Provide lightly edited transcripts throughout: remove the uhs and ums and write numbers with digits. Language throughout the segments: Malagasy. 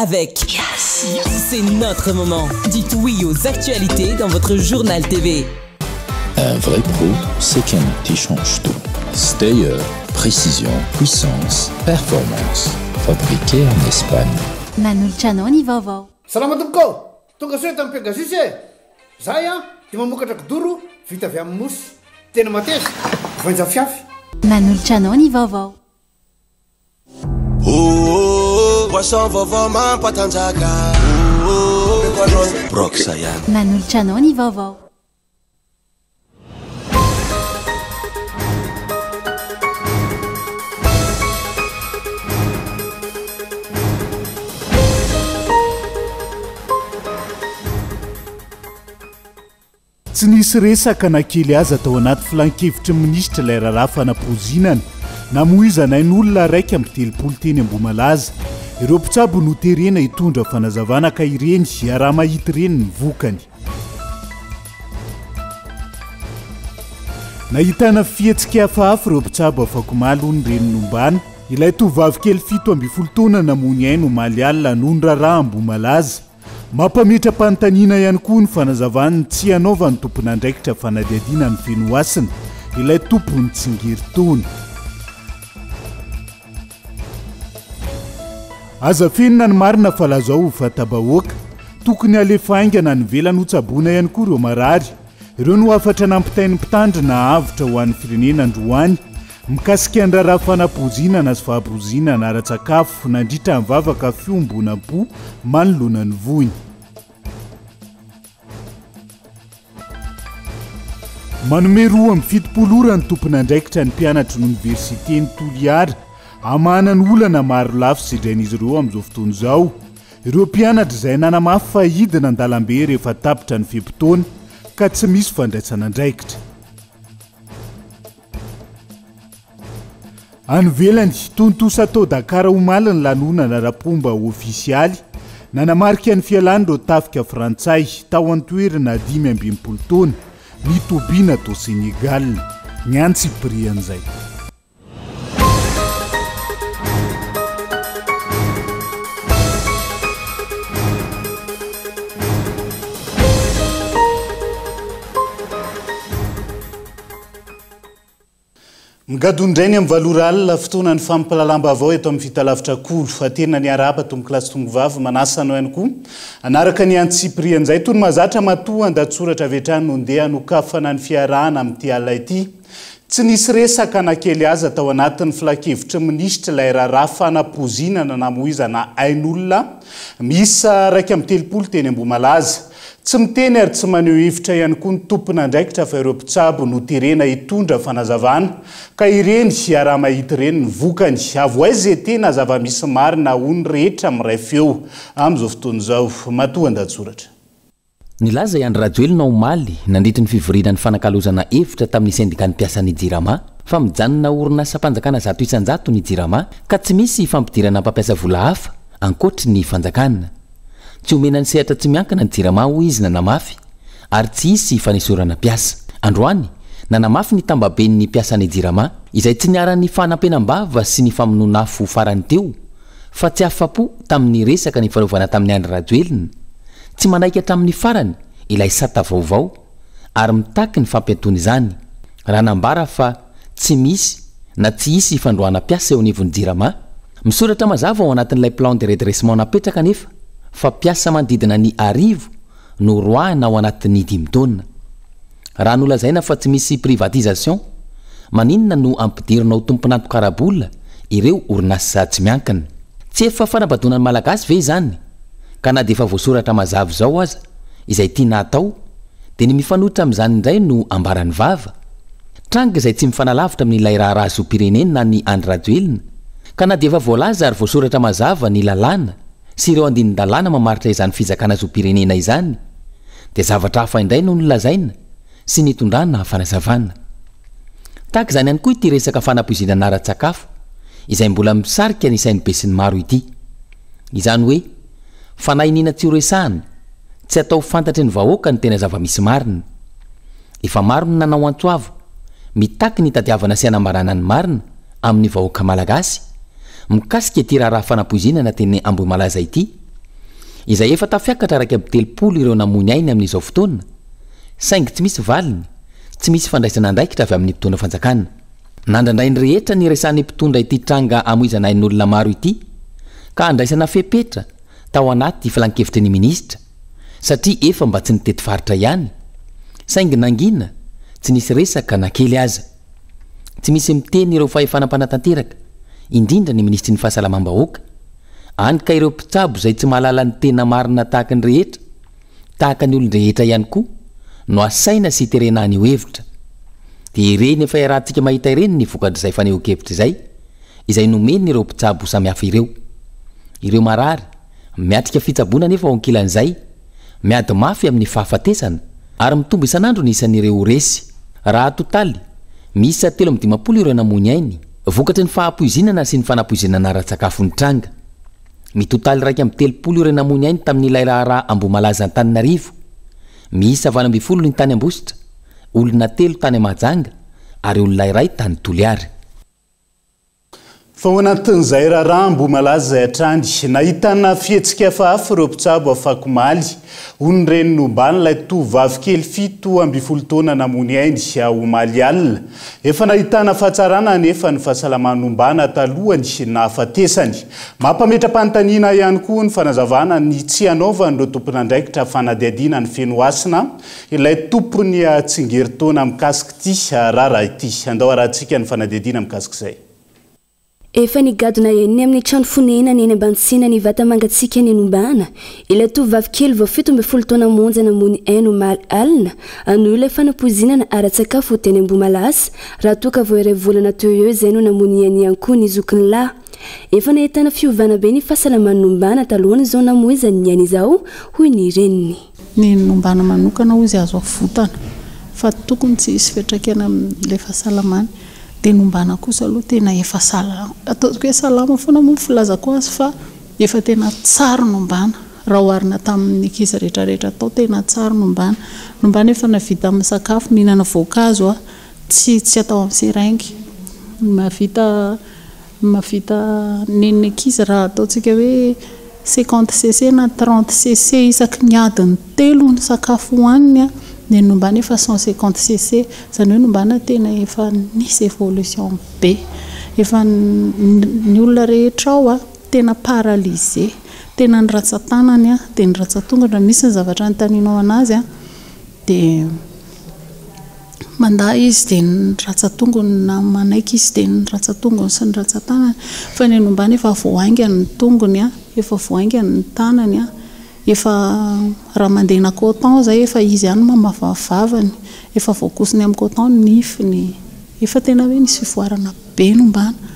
Avec C'est notre moment. Dites oui aux actualités dans votre journal TV. Un vrai pro, c'est qu'un outil change tout. Steyer, précision, puissance, performance. Fabriqué en Espagne. Manolotra anao ny vaovao. Salama tompoko ô! Tonga soa eto amin'ny Pegasus e! Zahay an dia mamokatra kidoro vita avy amin'ny mousse. Tena mateza, voainjafiafy. Manolotra anao ny vaovao. Boisson vaovao mampatanjaka. Brox ihany. Manolotra anao ny vaovao. Tsy nisy resaka na kely aza tao anaty filankevitry ny minisitra ilay raharaha fanapoizinana namoizana ain'olona 31 teny Ambohimalaza. Ireo mpitsabo noterena hitondra fanazavana ka ireny iaraha-mahita ireny ny vokany. Nahitana fihetsika hafahafa ireo mpitsabo afakomaly hoy ny reny nombana. Ilay tovovavy kely 17 taona namoy ny ainy omaly alina noho ny raharaha Ambohimalaza. Mampametra-panontaniana ihany koa ny fanazavan'ny tsy hanaovan'ny tompon'andraikitra fanadihadiana an'i Fenohasina, ilay tompon'ny tsingerin-taona. Aza afenina ny marina fa lazao ho fanta-bahoaka. Tokony halefa haingana any ivelany hotsaboina ihany koa ireo marary. Ireo no hafatra nampitain'ny mpitandrina avotra ho an'ny firenena androany Mikasika ny raharaha fanapoizinana sy fahapoizinana ara-tsakafo nandritra ny vavaka fiombonam-po manoloana ny voina. Manome 72 ora ny tompon'andraikitra ny mpianatry ny oniversiten'i Toliara hamahana ny olana marolafy sedrain'izy ireo amin'izao fotoana izao. Ireo mpianatra izay nanamafy fa hidina an-dalambe rehefa tapitra ny fe-potoana ka tsy misy fandraisana andraikitra. Any ivelany, tontosa tao Dakar omaly ny lanonana ara-pomba ofisialy nanamarika ny fialan'ireo tafika frantsay tao an-toerana 65 taona nitobiana tao Sénégal. Ny antsipirian'izay. Migadona indray ny amin'ny valo ora alina, fotoana ny fampahalalam-baovao eto amin'ny Fitalavitra Kolo. Aterina ny arahaba tompokolahy sy tompokovavy, manasa anao ihany koa hanaraka ny antsipirian'izay. Toy ny mahazatra, matoa an-dahatsoratra avy hatrany no ndeha hanokafana ny fiarahana amin'ity alina ity. Tsy nisy resaka na kely aza tao anatin'ny filankevitry ny minisitra ilay raharaha fanapoizinana namoizana ain'olona miisa 31 teny Ambohimalaza. Tsy miteny ary tsy maneho hevitra ihany koa ny tompon'andraikitra fa ireo mpitsabo no terena hitondra fanazavana ka ireny iaraha-mahita ireny ny vokany. Avohay ze tena zava-misy marina ho ny rehetra miray feo amin'izao fotoana izao. Matoa an-dahatsoratra. Nilaza i Andry Rajoelina omaly nandritry ny fivoriana nifanakalozana hevitra tamin'ny sendikan'ny mpiasan'ny Jirama fa mijanona ho orinasam-panjakana 100% ny Jirama ka tsy misy fampidirana mpampiasa vola hafa ankoatry ny fanjakana. Tsy omena ny sehatra tsy miankina ny Jirama hoy izy nanamafy ary tsy hisy fanesorana mpiasa. Androany, nanamafy ny tambaben'ny mpiasan'ny Jirama izay tsy niharan'ny fanampenam-bava sy ny famonoan'afo farany teo fa tsy afa-po tamin'ny resaka nifanaovana tamin'i Andry Rajoelina, tsy manaiky hatramin'ny farany ilay sata vaovao ary mitaky ny fampiantoana izany, raha nambara fa tsy misy na tsy hisy fandroahana mpiasa eo anivon'ny Jirama. Misoratra mazava ao anatin'ilay plan de redressement napetraka anefa fa mpiasa manodidina ny arivo no roahina ao anatin'ny dimy taona. Raha nolazaina fa tsy misy privatisation, maninona no ampidirina ho tompon'antoka ara-bola ireo orinasa tsy miankina? Tsy efa fanabadoana ny Malagasy ve izany? Ka na dia efa voasoratra mazava izao aza izay tiana hatao, dia ny mifanohitra amin'izany indray no ambaran'ny vava? Tranga izay tsy mifanalavitra amin'ilay raharaha zom-pirenena an'i Andry Rajoelina, ka na dia efa voalaza ary voasoratra mazava ny lalàna sy ireo andinin-dalàna mamaritra izany fizakana zom-pirenena izany, dia zavatra hafa indray no nolazaina sy nitondrana fanazavana. Tahaka izany ihany koa ity resaka fanapoizinana ara-tsakafo izay mbola misarika ny sain'ny besinimaro ity. Izany hoe, fanahiniana tsy horesahana, tsy atao fantatry ny vahoaka ny tena zava-misy marina. Efa maro ny nanao antso avo, mitaky ny hitadiavana sy hanambarana ny marina amin'ny vahoaka malagasy, mikasika ity raharaha fanapoizinana teny Ambohimalaza ity. izay efa tafiakatra 31 ireo namoy ny ainy amin'izao fotoana, saingy tsy misy valiny, tsy misy fandraisana andraikitra avy amin'ny mpitondra fanjakana. Nandrandrain'ny rehetra ny resahan'ny mpitondra ity tranga amoizana ain'olona maro ity, ka handraisana fepetra tao anaty filankevitry ny minisitra, satria efa mba tsy nitety faritra ihany, saingy nangina, tsy nisy resaka na kely aza. Tsy misy miteny ireo fahefana mpanatanteraka, indrindra ny minisitry ny fahasalamam-bahoaka, any ka ireo mpitsabo izay tsy mahalala ny tena marina tahaka ny rehetra, tahaka ny olon-drehetra ihany koa, no asaina sy terena haneho hevitra. Dia ireny efa iarahantsika mahita ireny ny vokatr'izay fanehoan-kevitra izay, izay nomen'ireo mpitsabo samihafa ireo. Ireo marary, miatrika fitsaboana anefa ao ankilan'izay, miady mafy amin'ny fahafatesana ary mitombo isan'andro ny isan'ireo resy. Raha atotaly, miisa 53 ireo namoy ny ainy, vokatry ny fahapoizinana sy ny fanapoizinana ara-tsakafo nitranga. Mitotaly 31 ireo namoy ny ainy tamin'ilay raharaha Ambohimalaza Antananarivo. Miisa 18 ny tany Ambositra, olona telo tany Mahajanga ary olona iray tany Toliara. Fa ao anatin'izay raharaha Ambohimalaza izay hatrany, nahitana fihetsika hafahafa ireo mpitsabo afakomaly, hoy ny reny nomban'ilay tovovavy kely 17 taona namoy ny ainy omaly alina. Efa nahitana fahatsarana anefa ny fahasalaman'i Nombana talohan'ny nahafatesany. Mampametra-panontaniana ihany koa ny fanazavana ny tsy hanaovan'ireo tompon'andraikitra fanadihadiana an'i Fenohasina, ilay tompon'ny tsingerin-taona mikasika ity raharaha ity. Andao harahantsika ny fanadihadiana mikasika izay. Efa nigadona eny amin'ny trano fonenany eny Ambantsena ny vata-mangatsiaka nenombana ilay tovovavy kely vao 17 taona monja namoy ny ainy omaly alina noho ilay fanapoizinana ara-tsakafo teny Ambohimalaza raha toa ka vao iray volana teo eo izay no namoy ny ainy ihany koa ny zokiny lahy. Efa nahitana fiovana be ny fahasalaman'i Nombana talohan'izao namoizany ny ainy izao hoy ny reniny. Ny Nombana manokana hozy azo avotana fa tokony tsy hisy fiantraikany amin'ilay fahasalamany. Dia nombana kosa aloha tena efa salama, ataoko hoe salama foana moa ny filazako azy fa efa tena tsara nombana raha oharina tamin'ny ankizy rehetra rehetra tao, tena tsara nombana. Nombana efa nahavita misakafo, mihinana voankazo, tsy tsy atao amin'ny seringue, mahavita Mahavita nenina ankizy raha ataontsika hoe cinquante cc na trente cc isaky ny adiny telo ny sakafo hohaniny an, ny an'i Nombana efa cent cinquante cc, izany hoe Nombana tena efa nisy évolution be, efa ny olona rehetra ao an tena paralysé, tena ny ratsan-tanany an dia ny ratsan-tongony, raha misy ny zavatra anontanianao an'azy an dia. Mandà izy dia ny ratsan-tongony na manaiky izy dia ny ratsan-tongony sy ny ratsan-tanany. Fa ny anombany efa voahaingany ny tongony, efa voahaingany ny tanany, efa raha mandena coton izay efa izy ihany no mamafa ny vavany, efa voakosony amin'ny coton ny nifiny, efa tena hoe nisy fivoarana be nombana.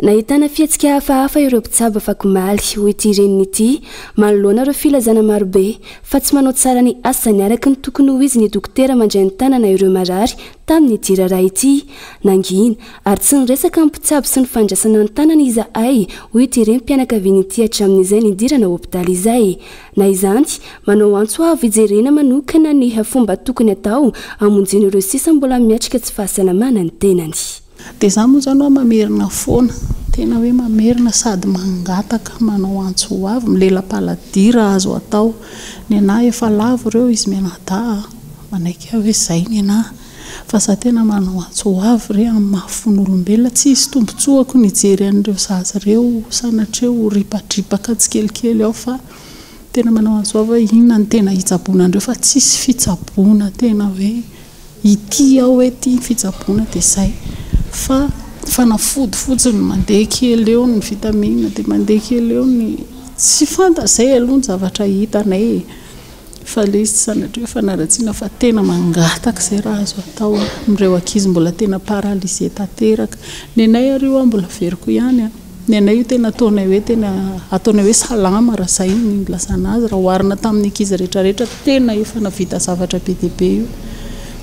Nahitana fihetsika hafahafa ireo mpitsabo afakomaly, hoy ity reniny ity, manoloana ireo filazana marobe fa tsy manao tsara ny asany araka ny tokony ho izy ny dokotera mandray an-tanana ireo marary tamin'ity raharaha ity. Nangina ary tsy niresaka amin'ny mpitsabo sy ny fandraisana an-tanana izahay, hoy ity renim-pianakaviana ity hatramin'izay nidirana hopitaly izay. Na izany, manao antso avo hijerena manokana ny fomba tokony atao hamonjena ireo sisa mbola miatrika tsy fahasalamana ny tenany. Dia za moa zany hoa mamerina foana, tena hoe mamerina sady mangataka manao antso ho avy, milela-paladia raha azo atao. Ny anah efa lavo ireo izy mianadahy a, manaiky aho hoe zay ny anah, fa za tena manao antso ho avy re amin'ny maha fon'olombelona, tsy hisy tombotsoako ny hijery an'ireo zaza ireo sanatria ho ripadripaka tsikelikely ao fa tena manao antso ho avy hoe inona no tena hitsaboana an'ireo fa tsisy fitsaboana tena hoe Ity aho hoe ity ny fitsaboana dia izay fa fanafody fotsiny mandeha kely eo ny vitamine dia mandeha kely eo ny tsy fantatra izay aloha ny zavatra hitanay e! fa ilay izy tsy sanatria hoe fanaratsiana fa tena mangataka izay raha azo atao amin'ireo ankizy mbola tena paralysé tanteraka ny anay ary io aho mbola averiko ihany an! Ny anay io tena ataonay hoe tena ataonay hoe salama raha izay no nilazana azy, raha oharina tamin'ny ankizy rehetra rehetra tena efa nahavita zavatra be dia be io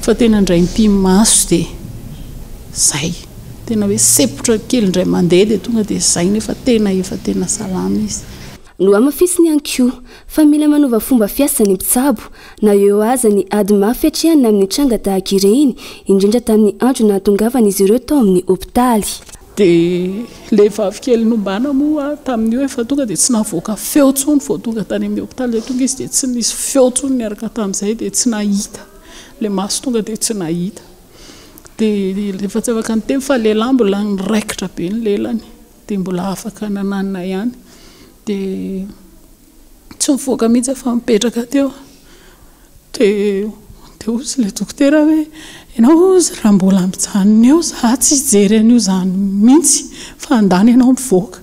fa tena indray mipi-maso dia izay, tena hoe sempotra kely indray mandeha dia tonga dia izay nefa tena efa tena salama izy. Nohamafisiny ihany koa fa mila manova fomba fiasa ny mpitsabo na eo aza ny ady mafy atrehana amin'ny tranga tahaka ireny, indrindra tamin'ny andro nahatongavan'izy ireo tao amin'ny hopitaly. Dia ilay vavikely nombana moa tamin'io efa tonga dia tsy navoaka feo intsony vao tonga tany amin'ny hopitaly dia tonga izy dia tsy nisy feo intsony niaraka tamin'izay dia tsy nahita. Ilay maso tonga dia tsy nahita. Dia efa tsy afaka niteny fa lehilahy mbola niraikitra be ny lelany dia mbola afaka nananina ihany. Dia tsy nivoaka mihitsy aho fa nipetraka teo. Dia dia hozy ilay dokotera hoe, ianao hozy raha mbola mijanona eo izaho tsy hijery an'io izany mihitsy fa andany ianao mivoaka.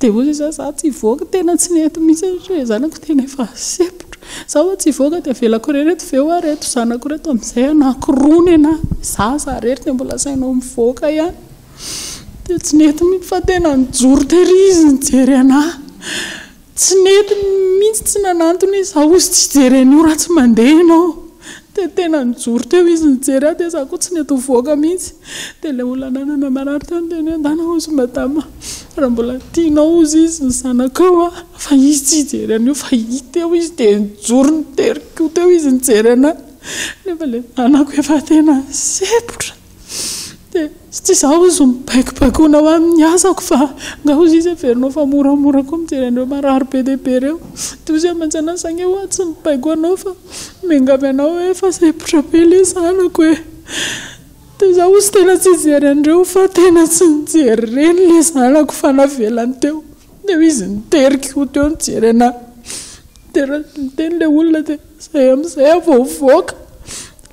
Dia hozy izy hoe izaho tsy hivoaka, tena tsy nety mihitsy satria ilay zanako tena efa sempotra. Izaho ho'a tsy hivoaka dia avelako irery eto ve ho'a ireto zanako ireto amin'izay anankiroa nenahy, zaza irery dia mbola asainao mivoaka ihany. Dia tsy nety mihitsy fa tena nijoro tery izy nijery an'ahy. Tsy nety mihitsy tsy nanantona izy, za ozy tsy hijery an'io raha tsy mandeha ianao. Dia tena nijoro teo izy nijery ahy dia za koa tsy nety nivoaka mihitsy. Dia ilay olona nanana marary teo niteny hoe ndana ozy madama raha mbola tianao ozy izy ny zanakao a, fa izy tsy hijery an'io fa hita eo izy dia nijoro nitery koa teo izy nijery an'ahy. Nefa ilay zanako efa tena sempotra. Dia tsy izaho hozy no mibaikobaikoana ho amin'ny asako fa angaha hozy izy heverinao fa moramora koa mijery an'ireo marary be dia be ireo. Dia hozy aho mantsy za ange hoa tsy mibaiko anao fa miangavy anao hoe efa sempotra be ilay zanako e. Dia izaho hozy tena tsy hijery an'ireo fa tena tsy nijery ireny ilay zanako fa navelany teo. Dia hoy izy nitery koa teo nijery an'ahy. Dia raha niteny ilay olona dia izay amin'izay aho vao nivoaka.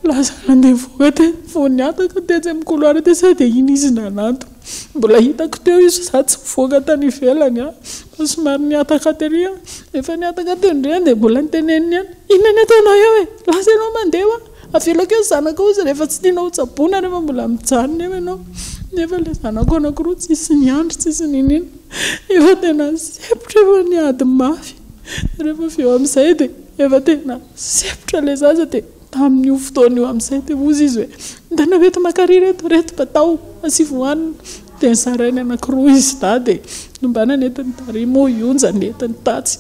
Lasa nandeha nivoaka teny, vao nihataka tetsy amin'ny couloir tetsy aho dia iny izy nanantona. Mbola hitako teo izy fa za tsy nivoaka tany ivelany an, fa somary nihataka tery aho. Rehefa nihataka teo indray aho dia mbola noteneniny ihany, inona ny ataonao eo e? Lasa ianao mandeha hoa, avelako eo ny zanakao izy rehefa tsy tianao hotsaboina rehefa mbola mijanona eo ianao. Nefa ilay zanako anankiroa tsisy niandry, tsisy niniana. Efa tena sempotra, efa niady mafy. Rehefa avy eo amin'izay dia efa tena sempotra ilay zaza dia. Tamin'io fotoana io amin'izay dia hozy izy hoe, Ndana reto makary reto, reto batao, asivo hanina. Dia nozarainy anankiroa izy dahy dia nombana nentiny tary moa i Onja nentiny tatsy.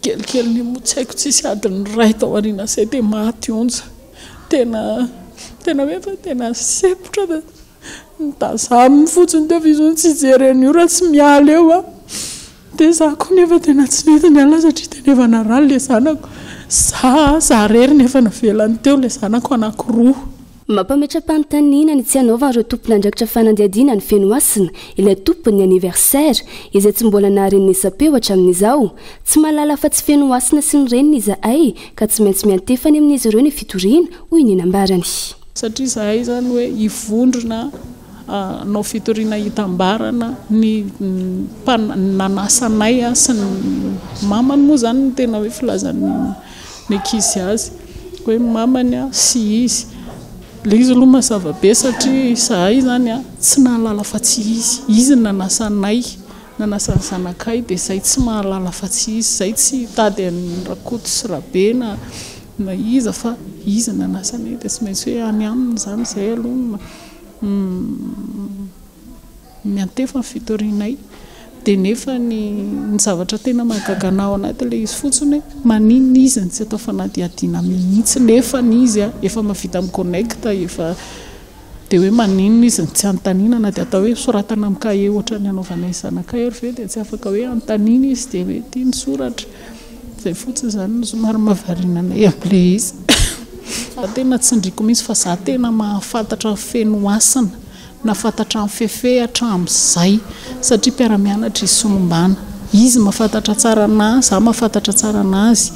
Kelikely moa tsy haiko tsisy adiny iray tao aorianan'izay dia maty Onja. Tena, tena hoe efa tena sempotra be. Nitazaminy fotsiny teo fa izy hono tsy hijery an'io raha tsy miala eo aho. Dia za koa nefa tena tsy nety niala satria tena efa narary ilay zanako. Za, za irery nefa navelany teo ilay zanako anankiroa. Mampametra-panontaniana ny tsy hanaovan'ireo tompon'andraikitra fanadihadiana an'i Fenohasina, ilay tompon'ny anniversaire, izay tsy mbola naharenesam-peo hatramin'izao. Tsy mahalala afa-tsy Fenohasina sy ny reniny izahay ka tsy maintsy miantefa any amin'izy ireo ny fitoriana, hoy ny nambarany. Satria izahay izany hoe hivondrona hanao fitoriana hitambarana ny nanasa anay sy ny mamany moa izany no tena hoe filazan'ny ankizy azy hoe mamany sy izy. Ilay izy aloha mazava be satria izahay izany tsy nahalala fa tsy izy. Izy no nanasa anay, nanasa ny zanakay dia izahay tsy mahalala fa tsy izy. Izahay tsy hitady an'i Rakoto sy Rabe na na iza fa izy no nanasa anay dia tsy maintsy hoe any aminy izany izahay aloha no Miantefa ny fitorianay. Dia nefa ny ny zavatra tena mahagaga anah ao anaty ilay izy fotsiny hoe maninona izy no tsy atao fanadihadiana mihitsy nefa izy efa mahavita mi-connecte efa dia hoe maninona izy no tsy anontaniana na dia atao hoe soratana amin'ny cahier ohatran'ny anaovanay zanakay ary ve dia tsy afaka hoe anontaniana izy dia hoe ity ny soratra. Izay fotsiny izany no somary mahavariana anay amin'ilay izy. Za tena tsindriako mihitsy fa za tena mahafantatra an'i Fenohasina, nahafantatra an'i Fefe hatramin'izay satria mpiara-mianatra izy sy Nombana. Izy mahafantatra tsara anà, za mahafantatra tsara an'azy.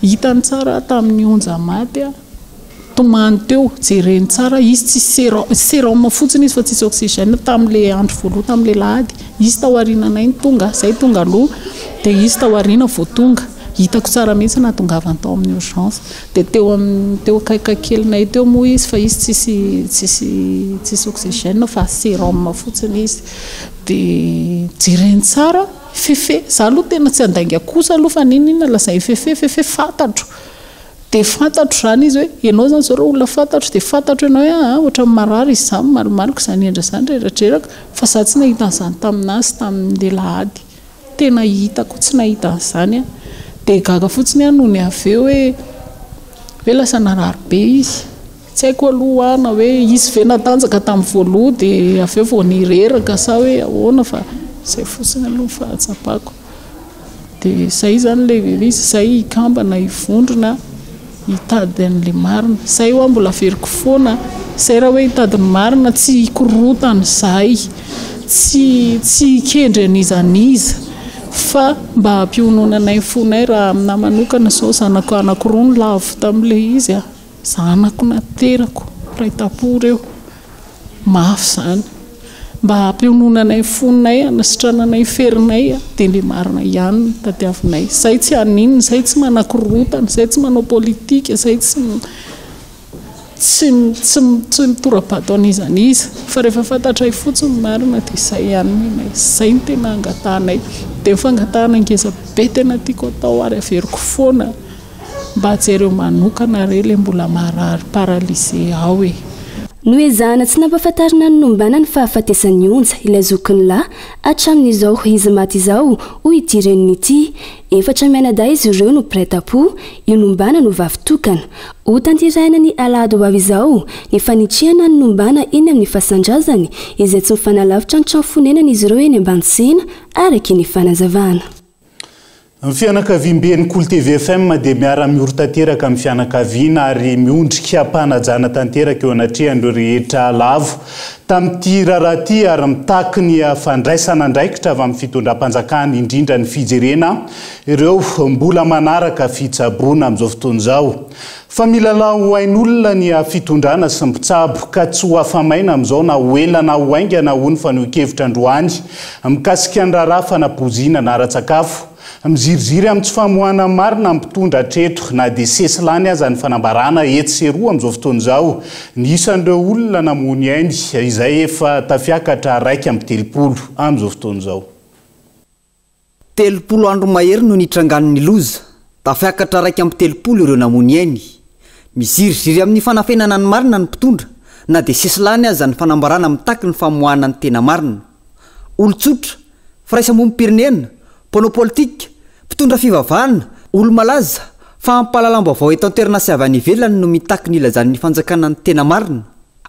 Hitany tsara aho tamin'ny onja maty aho. Tomany teo, jereny tsara izy tsisy sérum, sérum fotsiny izy fa tsisy oxygène tamin'ilay andro voalohany tamin'ilay alahady, izy tao aoriananay no tonga, zay tonga aloha dia izy tao aoriana vao tonga, hitako tsara mihitsy nahatongavany tao amin'ny urgence, dia teo amin'ny teo akaikikaikelinay teo moa izy fa izy tsisy tsisy tsisy oxygène fa sérum fotsiny izy, dia jereny tsara Fefe, za aloha tena tsy handainga kosa aloha fa n'inon'inona lazain'i Fefe, Fefe fantatro. Dia fantatro izany izy hoe, ianao izany izao raha olona fantatro dia fantatro ianao hoe aa ohatran'ny marary izy izany, malomaloka izany endriny izany, reradreraka, fa izaho tsy nahita an'izany tamin'azy tamin'ny alahady. Tena hitako tsy nahita an'izany aho. Dia gaga fotsiny aho nony avy eo hoe, hoe lasa narary be izy. Tsy haiko aloha na hoe izy ve natanjaka tamin'ny voaloha dia avy eo vao nireraka sa hoe ahoana fa izay fotsiny aloha ny fahatsapako. Dia izay izany ilay izy, izay hikambana, hivondrona, hitady an'ilay marina. Izay hoa mbola averiko foana, izay raha hoe hitady ny marina tsy hikorontana izahay, tsy tsy hikendry an'iza n'iza fa mba hampiononanay ny fonay raha aminahy manokana izao zanako anankiroa no lavo tamin'ilay izy a. Zanako naterako, mpiray tampo ireo. Mafy izany. Mba hampiononanay ny fonay, hanasitrananay ny ferinay, dia ilay marina ihany no tadiavinay. Izahay tsy haninona, izahay tsy manakorontana, izahay tsy manao politika, izahay tsy tsy tsy tsy mitora-bato an'iza n'iza. Fa rehefa fantatray fotsiny ny marina dia izay ihany ny anay. Izay no tena angatahanay. Dia ny fangatahana ngeza be tena tiako atao ary averiko foana. Mba jereo manokana re le mbola marary paralysé ao e. Noezahana tsy nampahafantarina ny nombana ny fahafatesan'i Onja, ilay zokiny lahy, hatramin'izao izy maty izao, hoy ity reniny ity. Efatra mianadahy izy ireo no mpiray tampo, io nombana no vavy tokana. Hotanterahina ny alahady ho avy izao ny fanitrihana ny nombana eny amin'ny fasan-drazany, izay tsy mifanalavitra ny trano fonenan'izy ireo eny Ambanitsena, araka ny fanazavana. Ny fianakaviamben'ny Kolo TV FM dia miara-miory tanteraka amin'ny fianakaviana ary miondrika am-panajana tanteraka eo anatrehan'ireo rehetra lavo tamin'ity raharaha ity ary mitaky ny fandraisana andraikitra avy amin'ny fitondram-panjakana indrindra ny fijerena ireo mbola manaraka fitsaboana amin'izao fotoana izao Fa milalao ain'olona ny fitondrana sy mpitsabo ka tsy ho afa-maina amin'izao na ho ela na ho haingana hoy ny fanehoan-kevitra androany mikasika ny raharaha fanapoizinana ara-tsakafo. Miziriziry amin'ny tsy famoahana ny marina ny mpitondra hatreto na dia sesilany aza ny fanambarana etsy sy eroa amin'izao fotoana izao ny isan'ireo olona namoy ny ainy izay efa tafiakatra 31 amin'izao fotoana izao. 30 andro mahery no nitrangan'ny loza, tafiakatra 31 ireo namoy ny ainy. Miziriziry amin'ny fanafenana ny marina ny mpitondra, na dia sesilany aza ny fanambarana mitaky ny famoahana ny tena marina. Olon-tsotra, firaisamonim-pirenena, mpanao politika, mpitondra fivavahana, olo-malaza, fampahalalam-baovao eto an-toerana sy avy any ivelany no mitaky ny hilazan'ny fanjakana ny tena marina.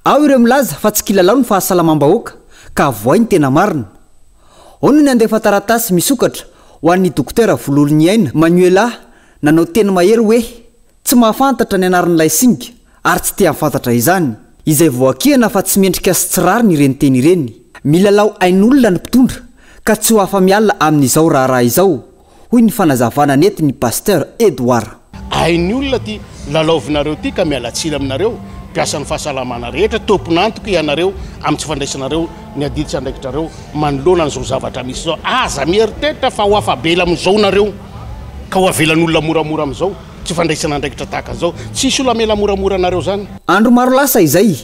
Ao ireo milaza fa tsy kilalao ny fahasalamam-bahoaka ka avoahy ny tena marina. Ao no nandefa taratasy misokatra ho an'ny Dokotera Vololoniaina Manuela nanao teny mahery hoe tsy mahafantatra ny anaran'ilay singa ary tsy te hahafantatra izany. Izay voakihana fa tsy mendrika sy tsy rariny ireny teny ireny. Milalao ain'olona ny mpitondra ka tsy ho afa-miala amin'izao raharaha izao, hoy ny fanazavana nentin'ny Pasteur Edouard. Hain'ny olona ity lalaovinareo ity ka miala tsiny aminareo mpiasan'ny fahasalamana rehetra, tompon'antoka ianareo amin'ny tsy fandraisanareo ny adidy sy andraikitrareo manoloana an'izao zavatra misy izao. Aza mieritreritra fa ho afa-bela amin'izao nareo ka ho avelan'olona moramora amin'izao tsy fandraisana andraikitra tahaka an'izao. Tsy hisy olona hamela moramora anareo izany. Andro maro lasa izay,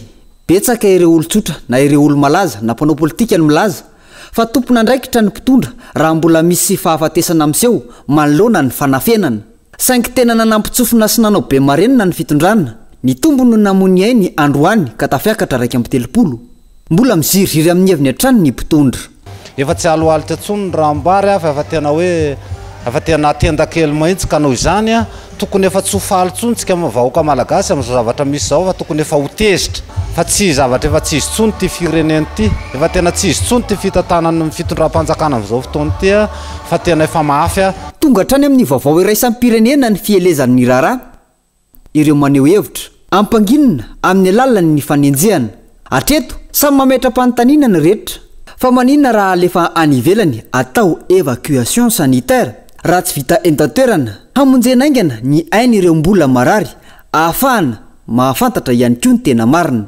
betsaka ireo olon-tsotra na ireo olo-malaza na mpanao politika no milaza fa tompon'andraikitra ny mpitondra raha mbola misy fahafatesana miseho manoloana ny fanafenana. Saingy tena nanampin-tsofina sy nanao be marenina ny fitondrana. Nitombo no namoy ny ainy androany ka tafiakatra 31. Mbola miziriziry amin'ny heviny hatrany ny mpitondra. Efa tsy alohalika intsony ny ranombary fa efa tena hoe efa tena tenda kely mahitsy ka noho izany tokony efa tsy ho faly intsony tsika vahoaka malagasy amin'izao zavatra misy izao fa tokony efa ho tezitra fa tsy zavatra efa tsy izy intsony ity firenena ity, efa tena tsy izy intsony ity fitantanan'ny fitondram-panjakana amin'izao fotoana ity fa tena efa mafy. Tonga hatrany amin'ny vaovao iraisam-pirenena ny fielezan'ny raharaha. Ireo maneho hevitra, ampanginina amin'ny alalan'ny fanenjehana. Hatreto, samy mametra-panontaniana ny rehetra. Fa maninona raha alefa any ivelany atao évacuation sanitaire raha tsy vita eto an-toerana? Hamonjena haingana ny ain'ireo mbola marary ahafahana mahafantatra ihany koa ny tena marina.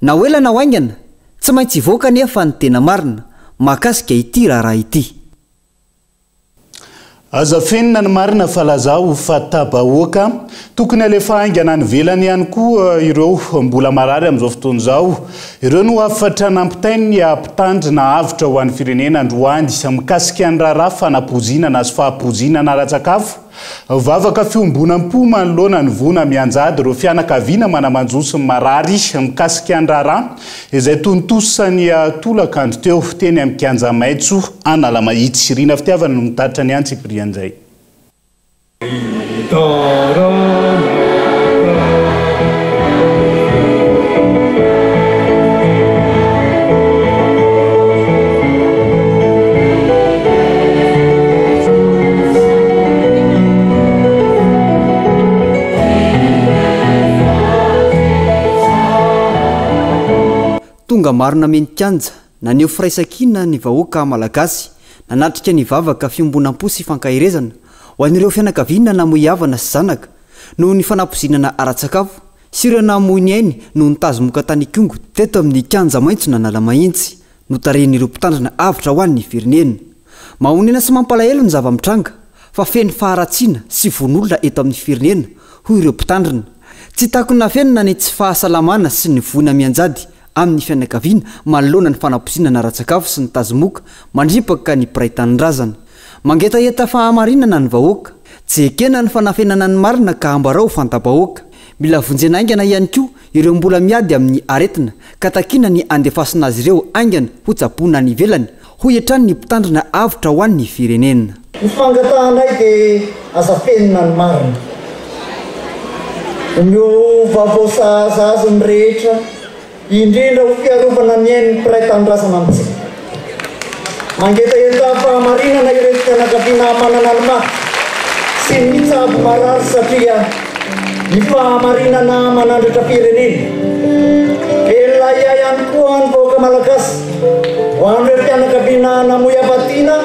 Na ho ela na ho haingana, tsy maintsy hivoaka anefa ny tena marina mahakasika ity raharaha ity. Aza afenina ny marina fa lazao fa tabahoaka. Tokony alefa haingana any ivelany ihany koa ireo mbola marary amin'izao fotoana izao. Ireo no hafatra nampitain'ny mpitandrina avotra ho an'ny firenena androany mikasika ny raharaha fanapoizinana sy fahapoizinana ara-tsakafo. Vavaka fiombonam-po manoloana ny voina mianjady ireo fianakaviana mana-manjo sy ny marary mikasika ny raharaha izay tontosa ny tolakandro teo teny amin'ny kianja maitso Analamahitsy. Rina Fitiavana no mitatitra ny antsipirian'izay. Tonga maro nameno kianja, naneho firaisankina ny vahoaka Malagasy, nanatrika ny vavaka fiombonam-po sy fankaherezana ho an'ireo fianakaviana namoy havana sy zanaka noho ny fanapoizinana ara-tsakafo sy ireo namoy ny ainy noho ny tazomoka tany Ikongo teto amin'ny kianja maitson'Analamahitsy notarihin'ireo mpitandrina avotra ho an'ny firenena. Mahonena sy mampalahelo ny zava-mitranga fa feno faharatsiana sy vono olona eto amin'ny firenena, hoy ireo mpitandrina. Tsy takona afenina ny tsy fahasalamana sy ny voina mianjady amin'ny fianakaviana manoloana ny fanapoizinana ara-tsakafo sy ny tazomoka mandripaka ny mpiray tanindrazana. Mangetaheta fahamarinana ny vahoaka. Tsy ekena ny fanafenana ny marina ka ambarao ho fanta-bahoaka. Mila vonjena haingana ihany koa ireo mbola miady amin'ny aretina ka takiana ny handefasana azy ireo haingana ho tsaboina any ivelany, hoy hatrany ny mpitandrina avotra ho an'ny firenena. Ny fangatahanay dia aza afenina ny marina. Omeo vaovao sahaza azy ny rehetra, indrindra ho fiarovana ny ain'ny mpiray tanindrazana amintsika. Mangetaheta fahamarinana ireto fianakaviana manana ny maty sy ny mitsabo marary satria ny fahamarinana manandratra firenena. Velona ahiahy ihany koa ny vahoaka malagasy. Ho an'ireo fianakaviana namoy hava-tiana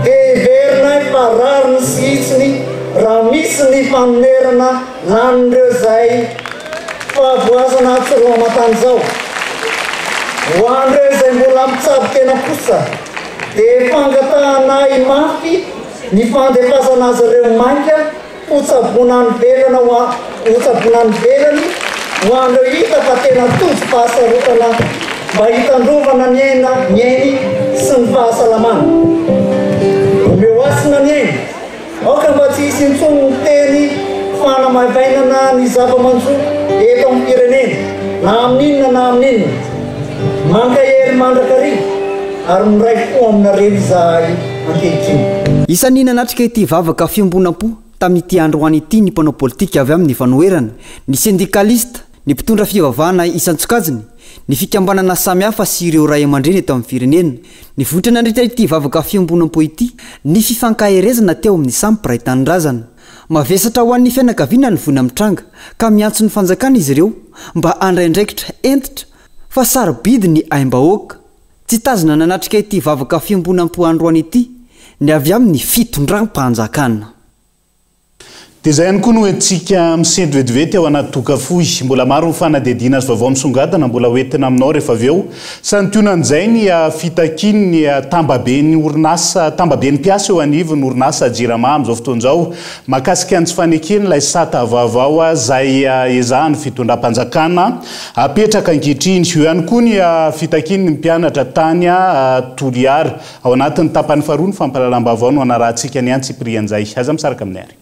dia heverinay fa rariny sy hitsiny raha misy ny fanonerana lanin'ireo izay Fahavoazana tsy roa aman-tany izao. Ho an'ireo izay mbola mitsabo tena kosa dia fangatahanay mafy ny fandefasana azy ireo mainka ho tsaboina any ivelana ho ho tsaboina any ivelany ho an'ireo hita fa tena tojo fahasarotana mba hitandrovana ny aina ny ainy sy ny fahasalamana. Omeo hasina ny aina. Aoka mba tsy hisy intsony ny teny fanamaivainana ny zava-manjo eto amin'ny firenena, na amin'inona na amin'inona. Mankahery mandrakariva ary miray fo aminareo izahay ankehitriny. Isan'ny nanatrika ity vavaka fiombonam-po tamin'ity androany ity ny mpanao politika avy amin'ny fanoherana, ny sendikalista, ny mpitondra fivavahana isan-tsokajiny, ny fikambanana samihafa sy ireo ray aman-dreny eto amin'ny firenena. Nivoitra nandritra ity vavaka fiombonam-po ity ny fifankaherezana teo amin'ny samy mpiray tanindrazana. Mavesatra ho an'ny fianakaviana ny voina mitranga ka miantso ny fanjakana izy ireo mba handray andraikitra hentitra fa sarobidy ny aim-bahoaka. Tsy tazana nanatrika ity vavaka fiombonam-po androany ity ny avy amin'ny fitondram-panjakana. Dia izay ihany koa no entintsika misento vetivety ao anaty doka fohy. Mbola maro ny fanadihadiana sy vaovao misongadina mbola ho entina aminao rehefa avy eo. Santionan'izay ny fitakian'ny tambaben'ny orinasa, tambaben'ny mpiasa eo anivon'ny orinasa Jirama amin'izao fotoana izao mahakasika ny tsy fanekena ilay sata vaovao izay ezahan'ny fitondram-panjakana apetraka ankehitriny. Eo ihany koa ny fitakian'ny mpianatra tany Toliara. Ao anatin'ny tapany faharoa ny fampahalalam-baovao no hanarahantsika ny antsipirian'izay. Aza misaraka aminay ary.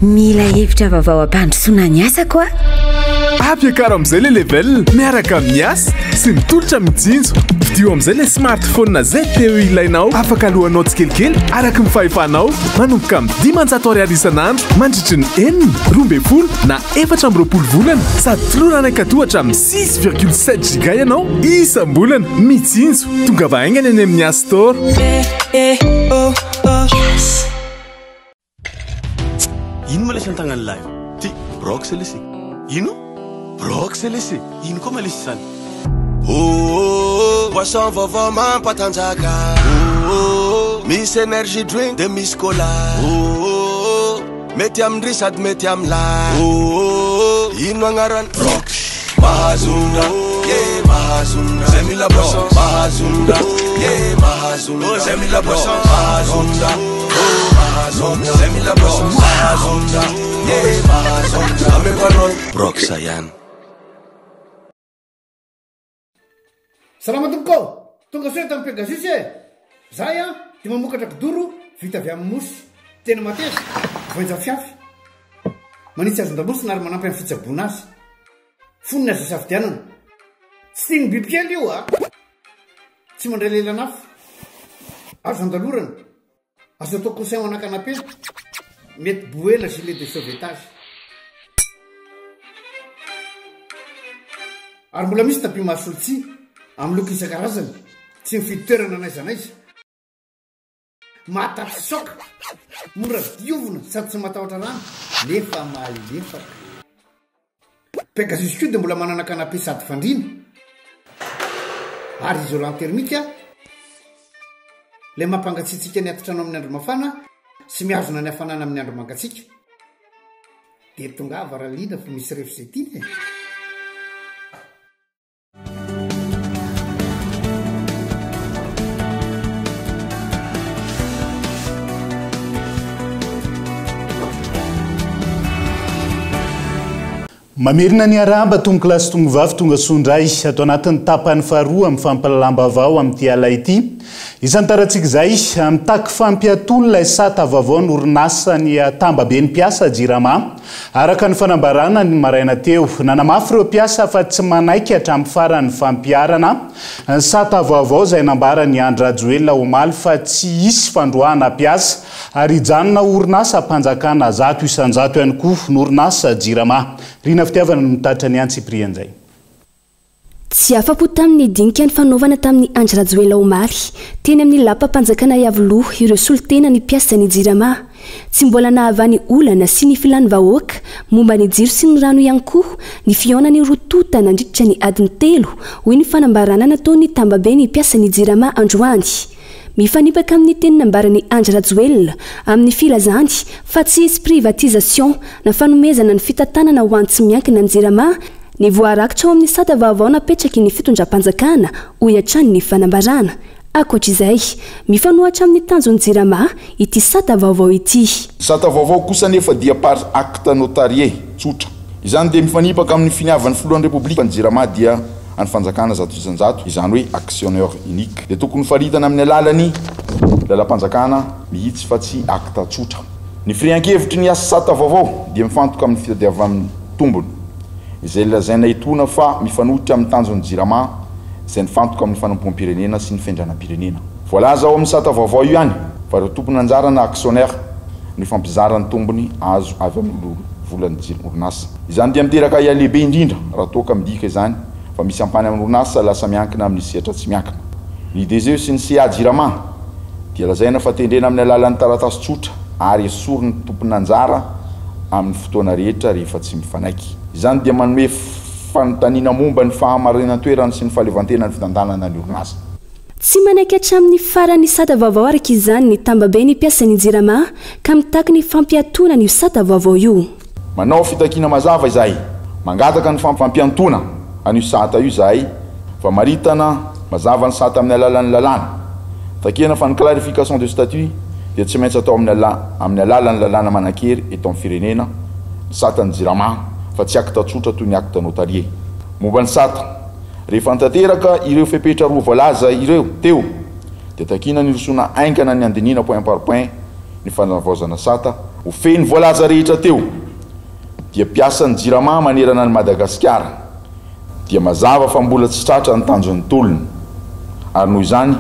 Mila hevitra vaovao hampandrosoana ny asako aho. Ampiakaro amin'izay ilay level miaraka amin'ny Yas sy ny tolotra mitsinjo. Vidio amin'izay ilay smartphone ZTE ilainao afaka aloanao tsikelikely araka ny fahefanao manomboka amin'ny 500 ariary isan'andro mandritry ny 6, 12 na 24 volana sady tolorana an-katoa hatramin'ny 6,7 giga ianao isam-bolana. Mitsinjo, tongava haingana eny amin'ny Yas Store. Yes. Ino ma lesy an-tagnan'lahy io? Ty, brox lesy. Ino? Brox lesy. Ino koa ma lesy izany? Oh, boisson vaovao mampatanjaka. Oh, misy energy drink de misy cola. Oh, mety amin-dry sady mety amin'lahy. Oh, ino agnarany? Brox. Mahazo raha, yeah, mahazo raha. Zay mila boisson, mahazo raha, yeah, mahazo raha. Zay mila boisson, mahazo raha, oh, mahazo raha. Zay mila boisson, mahazo raha, yeah, mahazo raha. Ameko anao, Brox ihany. Salama tompoko ô! Tonga soa eto amin'ny Pegasus e! Zahay an, dia mamokatra kidoro vita avy amin'ny mousse. Tena mateza, voainja fiafy. Manitsy hazon-damosina ary manampy amin'ny fitsaboana azy. Fonony azo isafidianana. Tsy tian'ny bibikely io a! Tsy mandray lelan'afo. Azo andalorana. Azo atao coussin ho ana canapé, mety bouée na gilet de sauvetage. Ary mbola misy tapis mahasolo tsihy, amin'ny loko isan-karazany, tsy mifidy toerana n'aiza n'aiza. Mahatafitsoaka, mora diovina sady tsy matahotra rano nefa malefaka. Pegasus koa dia mbola manana canapé sady fandriana ary isolant thermique ilay mampangatsiatsiaka ny atitrano amin'ny andro mafana sy mihazona ny hafanana amin'ny andro mangatsiaka. Dia tongava raha liana fa misy ref izay tiana e! Mamerina ny arahaba tompokolahy sy tompovavy tonga soa indray ato anatin'ny tapany faharoa amin'ny fampahalalam-baovao amin'ity ala ity. Isantarantsika izay, mitaky fampiatoana ilay sata vaovao ny orinasan'ny tambaben'ny mpiasa Jirama. Araka ny fanambarana ny maraina teo, nanamafy ireo mpiasa fa tsy manaiky hatramin'ny farany ny fampiharana ny sata vaovao izay nambaran'i Andry Rajoelina omaly fa tsy hisy fandroahana mpiasa ary hijanona ho orinasam-panjakana 100% ihany koa ny orinasa Jirama. Rina Fitiavana no mitatitra ny antsipirian'izay. Tsy afa-po tamin'ny dinika nifanaovana tamin'i Andry Rajoelina omaly, teny amin'ny lapam-panjakana Iavoloha ireo solontenan'ny mpiasan'ny Jirama. Tsy mbola nahavaha ny olana sy ny filan'ny vahoaka momba ny jiro sy ny rano ihany koa ny fihaonan'ny roa tonta nandritra ny adiny telo, hoy ny fanambarana nataon'ny tambaben'ny mpiasan'ny Jirama androany. Mifanipaka amin'ny teny nambaran'i Andry Rajoelina amin'ny filazany fa tsy hisy privatisation na fanomezana ny fitantanana ho an'ny tsy miankina ny Jirama ny voarakitra ao amin'ny sata vaovao napetraky ny fitondram-panjakana, hoy hatrany ny fanambarana. Ankoatra izay, mifanohatra amin'ny tanjon'ny Jirama ity sata vaovao ity. Ny sata vaovao kosa anefa dia par acte notarié tsotra. Izany dia mifanipaka amin'ny finiavan'ny filohan'ny Repoblika fa ny Jirama dia an'ny fanjakana 100%, izany hoe actionneur unique, dia tokony faritana amin'ny alalan'ny lalam-panjakana mihitsy fa tsy acte tsotra. Ny firehan-kevitry ny sata vaovao dia mifantoka amin'ny fitadiavan-tombony, izay lazaina etoana fa mifanohitra amin'ny tanjon'ny Jirama izay nifantoka amin'ny fanompoam-pirenena sy ny fiandrianam-pirenena. Voalaza ao amin'ny sata vaovao io ihany fa ireo tompon'anjara na actionnaires no hifampizara ny tombony azo avy amin'ny volan'ny orinasa. Izany dia miteraka ahiahy lehibe indrindra raha toa ka midika izany fa misy ampahany amin'ny orinasa lasa miankina amin'ny sehatra tsy miankina. Ny DG sy ny CA Jirama dia lazaina fa tendrena amin'ny alalan'ny taratasy tsotra ary esorin'ny tompon'anjara amin'ny fotoana rehetra rehefa tsy mifanaiky. Izany dia manome fanontaniana momba ny fahamarinan-toerany sy ny fahaleovantenan'ny fitantanana ny orinasa. Tsy manaiky hatramin'ny farany ny sata vaovao araka izany ny tambabe ny mpiasan'ny Jirama ka mitaky ny fampiatoana an'io sata vaovao io. Manao fitakiana mazava izahay, mangataka ny fampiantoana an'io sata io izahay, famaritana mazava ny sata amin'ny alalan'ny lalàna. Takiana fa ny clarification de statut dia tsy maintsy atao amin'ny amin'ny alalan'ny lalàna manan-kery eto amin'ny firenena, ny satan'ny Jirama, fa tsy acte tsotra toy ny acte notarié. Momba ny sata, rehefa tanteraka ireo fepetra roa voalaza ireo teo dia takiana ny hirosoana haingana ny handinihina point par point ny fanavaozana sata ho feno voalaza rehetra teo dia mpiasan'ny Jirama manerana an'i Madagasikara dia mazava fa mbola tsy tratra ny tanjon'ny tolona ary noho izany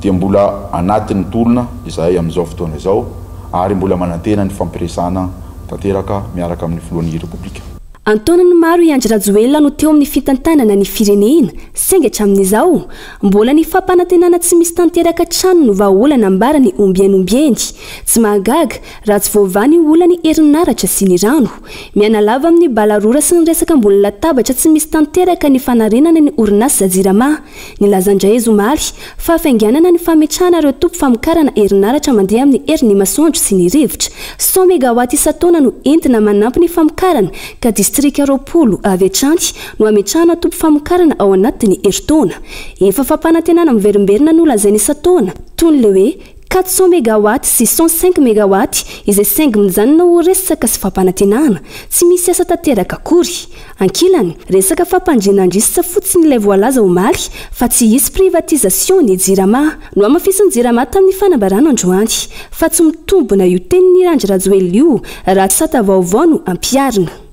dia mbola anatin'ny tolona izahay amin'izao fotoana izao ary mbola manantena ny fampiresahana tanteraka miaraka amin'ny filohan'ny Repoblika. An-taonany maro i Andry Rajoelina no teo amin'ny fitantanana ny firenena, saingy hatramin'izao, mbola ny fampanantenana tsy misy tanteraka hatrany no vahaolana ambarany ombieny ombieny. Tsy mahagaga raha tsy voavaha ny olan'ny herinaratra sy ny rano. Mihanalava amin'ny balarora sy ny resaka ambony latabatra tsy misy tanteraka ny fanarenana ny orinasa Jirama. Nilaza indray izy omaly fa hafainganana ny fametrahana ireo toby famokarana herinaratra mandeha amin'ny herin'ny masoandro sy ny rivotra. 100 megawatt isan-taona no entina manampy ny famokarana ka distrika 20 avy hatrany no hametrahana toby famokarana ao anatin'ny herintaona. Efa fampanantenana miverimberina no lazaina isan-taona, toy ny le hoe 400 megawatts sy 105 megawatts izay saingy mijanona ho resaka sy fampanantenana, tsy misy asa tanteraka akory. Ankilany, resaka fampandriana andrisitra fotsiny ilay voalaza omaly fa tsy hisy privatisation ny Jirama. Nohamafisin'ny Jirama tamin'ny fanambarana androany fa tsy mitombina io tenin'i Andry Rajoelina io raha sata vaovao no ampiharina.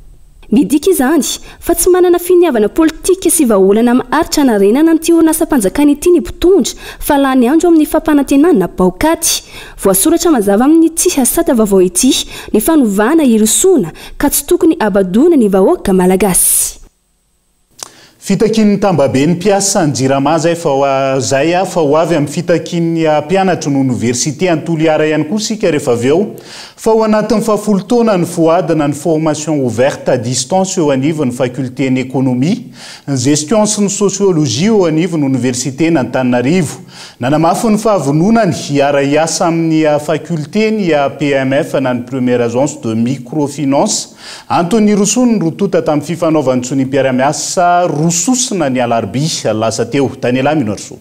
Midika izany fa tsy manana finiavana politika sy vahaolana maharitra hanarenana an'ity orinasam-panjakana ity ny mpitondra fa lany andro amin'ny fampanantenana paokaty. Voasoratra mazava amin'ity sata vaovao ity ny fanovana hirosoana ka tsy tokony habadoana ny vahoaka malagasy. Fitakian'ny tambaben'ny mpiasa ny Jirama izay fa izay fa ho avy amin'ny fitakian'ny mpianatry ny oniversite any Toliara ihany koa isika rehefa avy eo fa ao anatin'ny fahafolo taona ny foadina ny formation ouverte à distance eo anivon'ny faculté-n'ny économie, ny gestion sy ny sociologie eo anivon'ny oniversiten'Antananarivo. Nanamafy ny fahavononany hiara-hiasa amin'ny faculté ny PMF na ny Première Agence de Microfinance Antony nirosoan'ny roa tonta tamin'ny fifanaovan-tsoniam-piarahamiasa roa sosona ny alarobia lasa teo. Daniela Minoarisoa.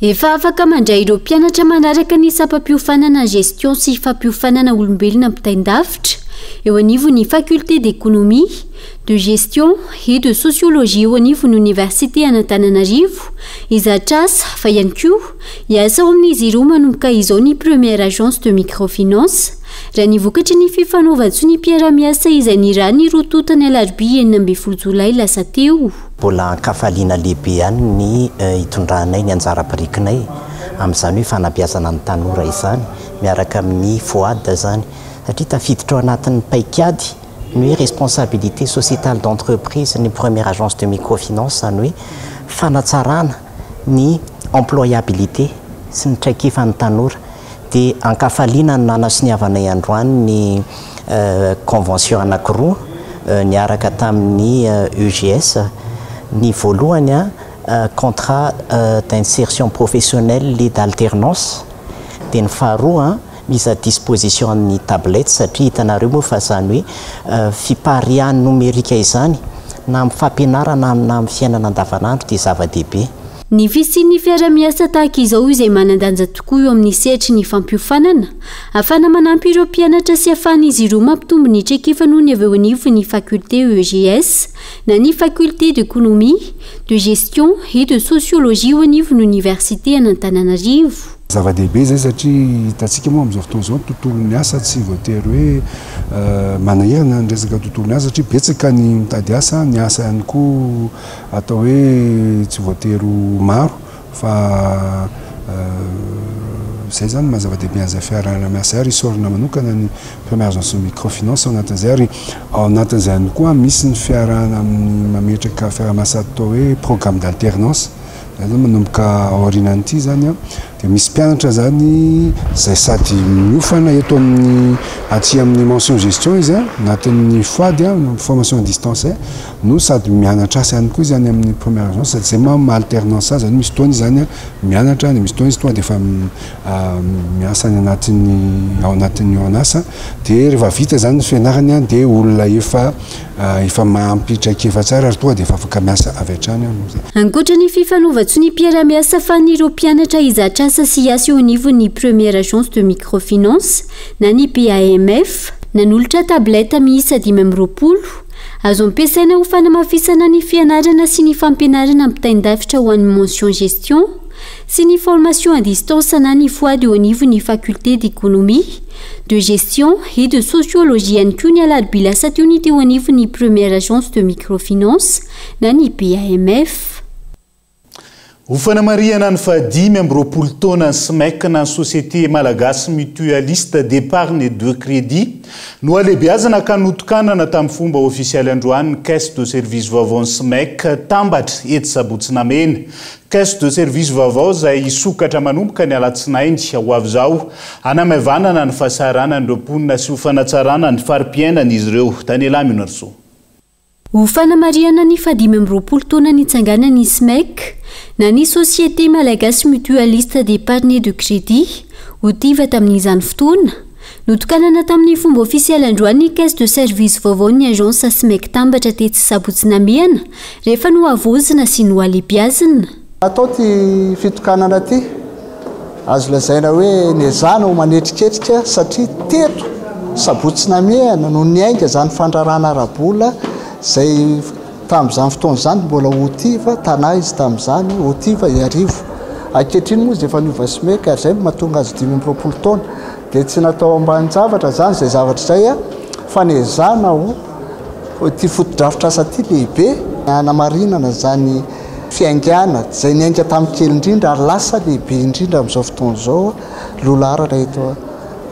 Efa afaka mandray ireo mpianatra manaraka ny sampam-piofanana Gestion sy fampiofanana olombelona ampitain-davitra eo anivon'ny Faculté d'économie, de gestion et de sociologie eo anivon'ny Oniversite an'Antananarivo hizatra asa fa ihany koa hiasa ao amin'izy ireo manomboka izao ny Première Agence de Microfinance Raha ny vokatry ny fifanaovan-tsonia mpiara-miasa izay nirahan'ny roa tonta ny alarobia 16 jolay lasa teo. Mbola ankafaliana lehibe ihany ny hitondranay ny anjara birikinay amin'izany hoe fanabeazana ny tanora izany miaraka amin'ny FOAD izany satria tafiditra ao anatin'ny paikady ny hoe responsabilité sociétale d'entreprise ny première agence de microfinance izany hoe fanatsarana ny employabilité sy ny traikefan'ny tanora Dia ankafaliana no nanasoniavanay androany ny convention anankiroa niaraka tamin'ny EGS. Ny voalohany contrat d'insertion professionnelle et d'alternance, dia ny faharoa mise à disposition an'ny tablette satria hitanareo moa fa izany hoe fipariahan'ny nomerika izany na amin'ny fampianarana na amin'ny fiainana andavanandro dia zava-dehibe. Ny fisian'ny fiarahamiasa tahaka izao izay manan-danja tokoa eo amin'ny sehatry ny fampiofanana, ahafahana manampy ireo mpianatra sy ahafahan'izy ireo mampitombo ny traikefa noho ny avy eo anivon'ny faculté EGS na ny faculté d'économie, de gestion et de sociologie eo anivon'ny oniversite an'Antananarivo. Zava-dehibe izay satria hitantsika moa amin'izao fotoana izao ny tontolon'ny asa tsy voatery hoe manahirana ny resaka tontolon'ny asa satria betsaka ny mitady asa, ny asa ihany koa Atao hoe tsy voatery ho maro fa izay izany no maha zava-dehibe an'izay fiarahana miasa izay ary isaorana manokana ny Première Agence de Microfinance ao anatin'izay ary ao anatin'izay ihany koa misy ny fiarahana amin'ny mametraka fiaraha-miasa atao hoe programme d'alternance izany zany manomboka aorianan'ity izany an dia misy mpianatra izany izay sady miofana eto amin'ny aty amin'ny mention gestion izy an anatin'ny FOAD an formation à distance no sady mianatra asa ihany koa izy any amin'ny première agence sady zay maha maha alternance azy zany misy fotoana izy zany mianatra dia misy fotoana izy tonga dia efa miasa any anatin'ny ao anatin'ny orinasa dia rehefa vita zany ny fianarany an dia olona efa efa mahampy traikefa tsara ary tonga dia efa afaka miasa avy hatrany an. Ankoatra ny fifanaovan-tsonia mpiara-miasa afahan'ireo mpianatra hizatra asa sy hiasa eo anivon'ny Première Agence de Microfinance na ny PAMF, nanolotra tablette miisa 25, Azo ampiasaina ho fanamafisana ny fianarana sy ny fampianarana ampitain-davitra ho an'ny mention gestion sy ny formation à distance na ny FOAD eo anivon'ny faculté d'économie, de gestion et de sociologie ihany koa ny alarobia lasa teo ny teo anivon'ny première agence de microfinance na ny BAMF. Ho fanamarihana ny faha 25 taonan'ny SMEC na ny Société Malagasy Mutualiste d'Epargne et de Crédit, nohalehibeazana ka notokanana tamin'ny fomba ofisialy androany ny Caisse de Service vaovaon'ny SMEC Tambatra etsy Sabotsy Namehana. Caisse de Service vaovao izay hisokatra manomboka ny alatsinainy ho avy izao, hanamaivanana ny fahasahiranan'ireo mponina sy ho fanatsarana ny fari-piainan'izy ireo. Daniela Mionarisoa. Ho fanamarihana ny fahadimy amby 20 taona nitsanganan'ny SMEC, na ny Société Malagasy Mutualiste d'Epargne et de Crédit, ho tiva tamin'izany fotoana, notokanana tamin'ny fomba ofisialy androany ny caisse de service vaovaon'ny agence SMEC Tambatra tetsy Sabotsy Namehana, rehefa nohavaozina sy nohalehibiazina. Natao ity fitokanana ity, azo lazaina hoe nezahana ho manetriketrika satria teto Sabotsy Namehana no niainga izany fandrarana ara-bola izay tamin'izany fotoana izany mbola Otiva, Tana izy tamin'izany, Otiva Iarivo. Ankehitriny moa izy efa niova Smec ary izay no mahatonga azy 25 taona. Dia tsy natao ambanin-javatra izany izay zavatra izay fa nezahana ho. Ity fotodrafitrasa ity lehibe hanamarinana izany fiaingàna izay niainga tamin'ny kely indrindra ary lasa lehibe indrindra amin'izao fotoana izao lohalaharana eto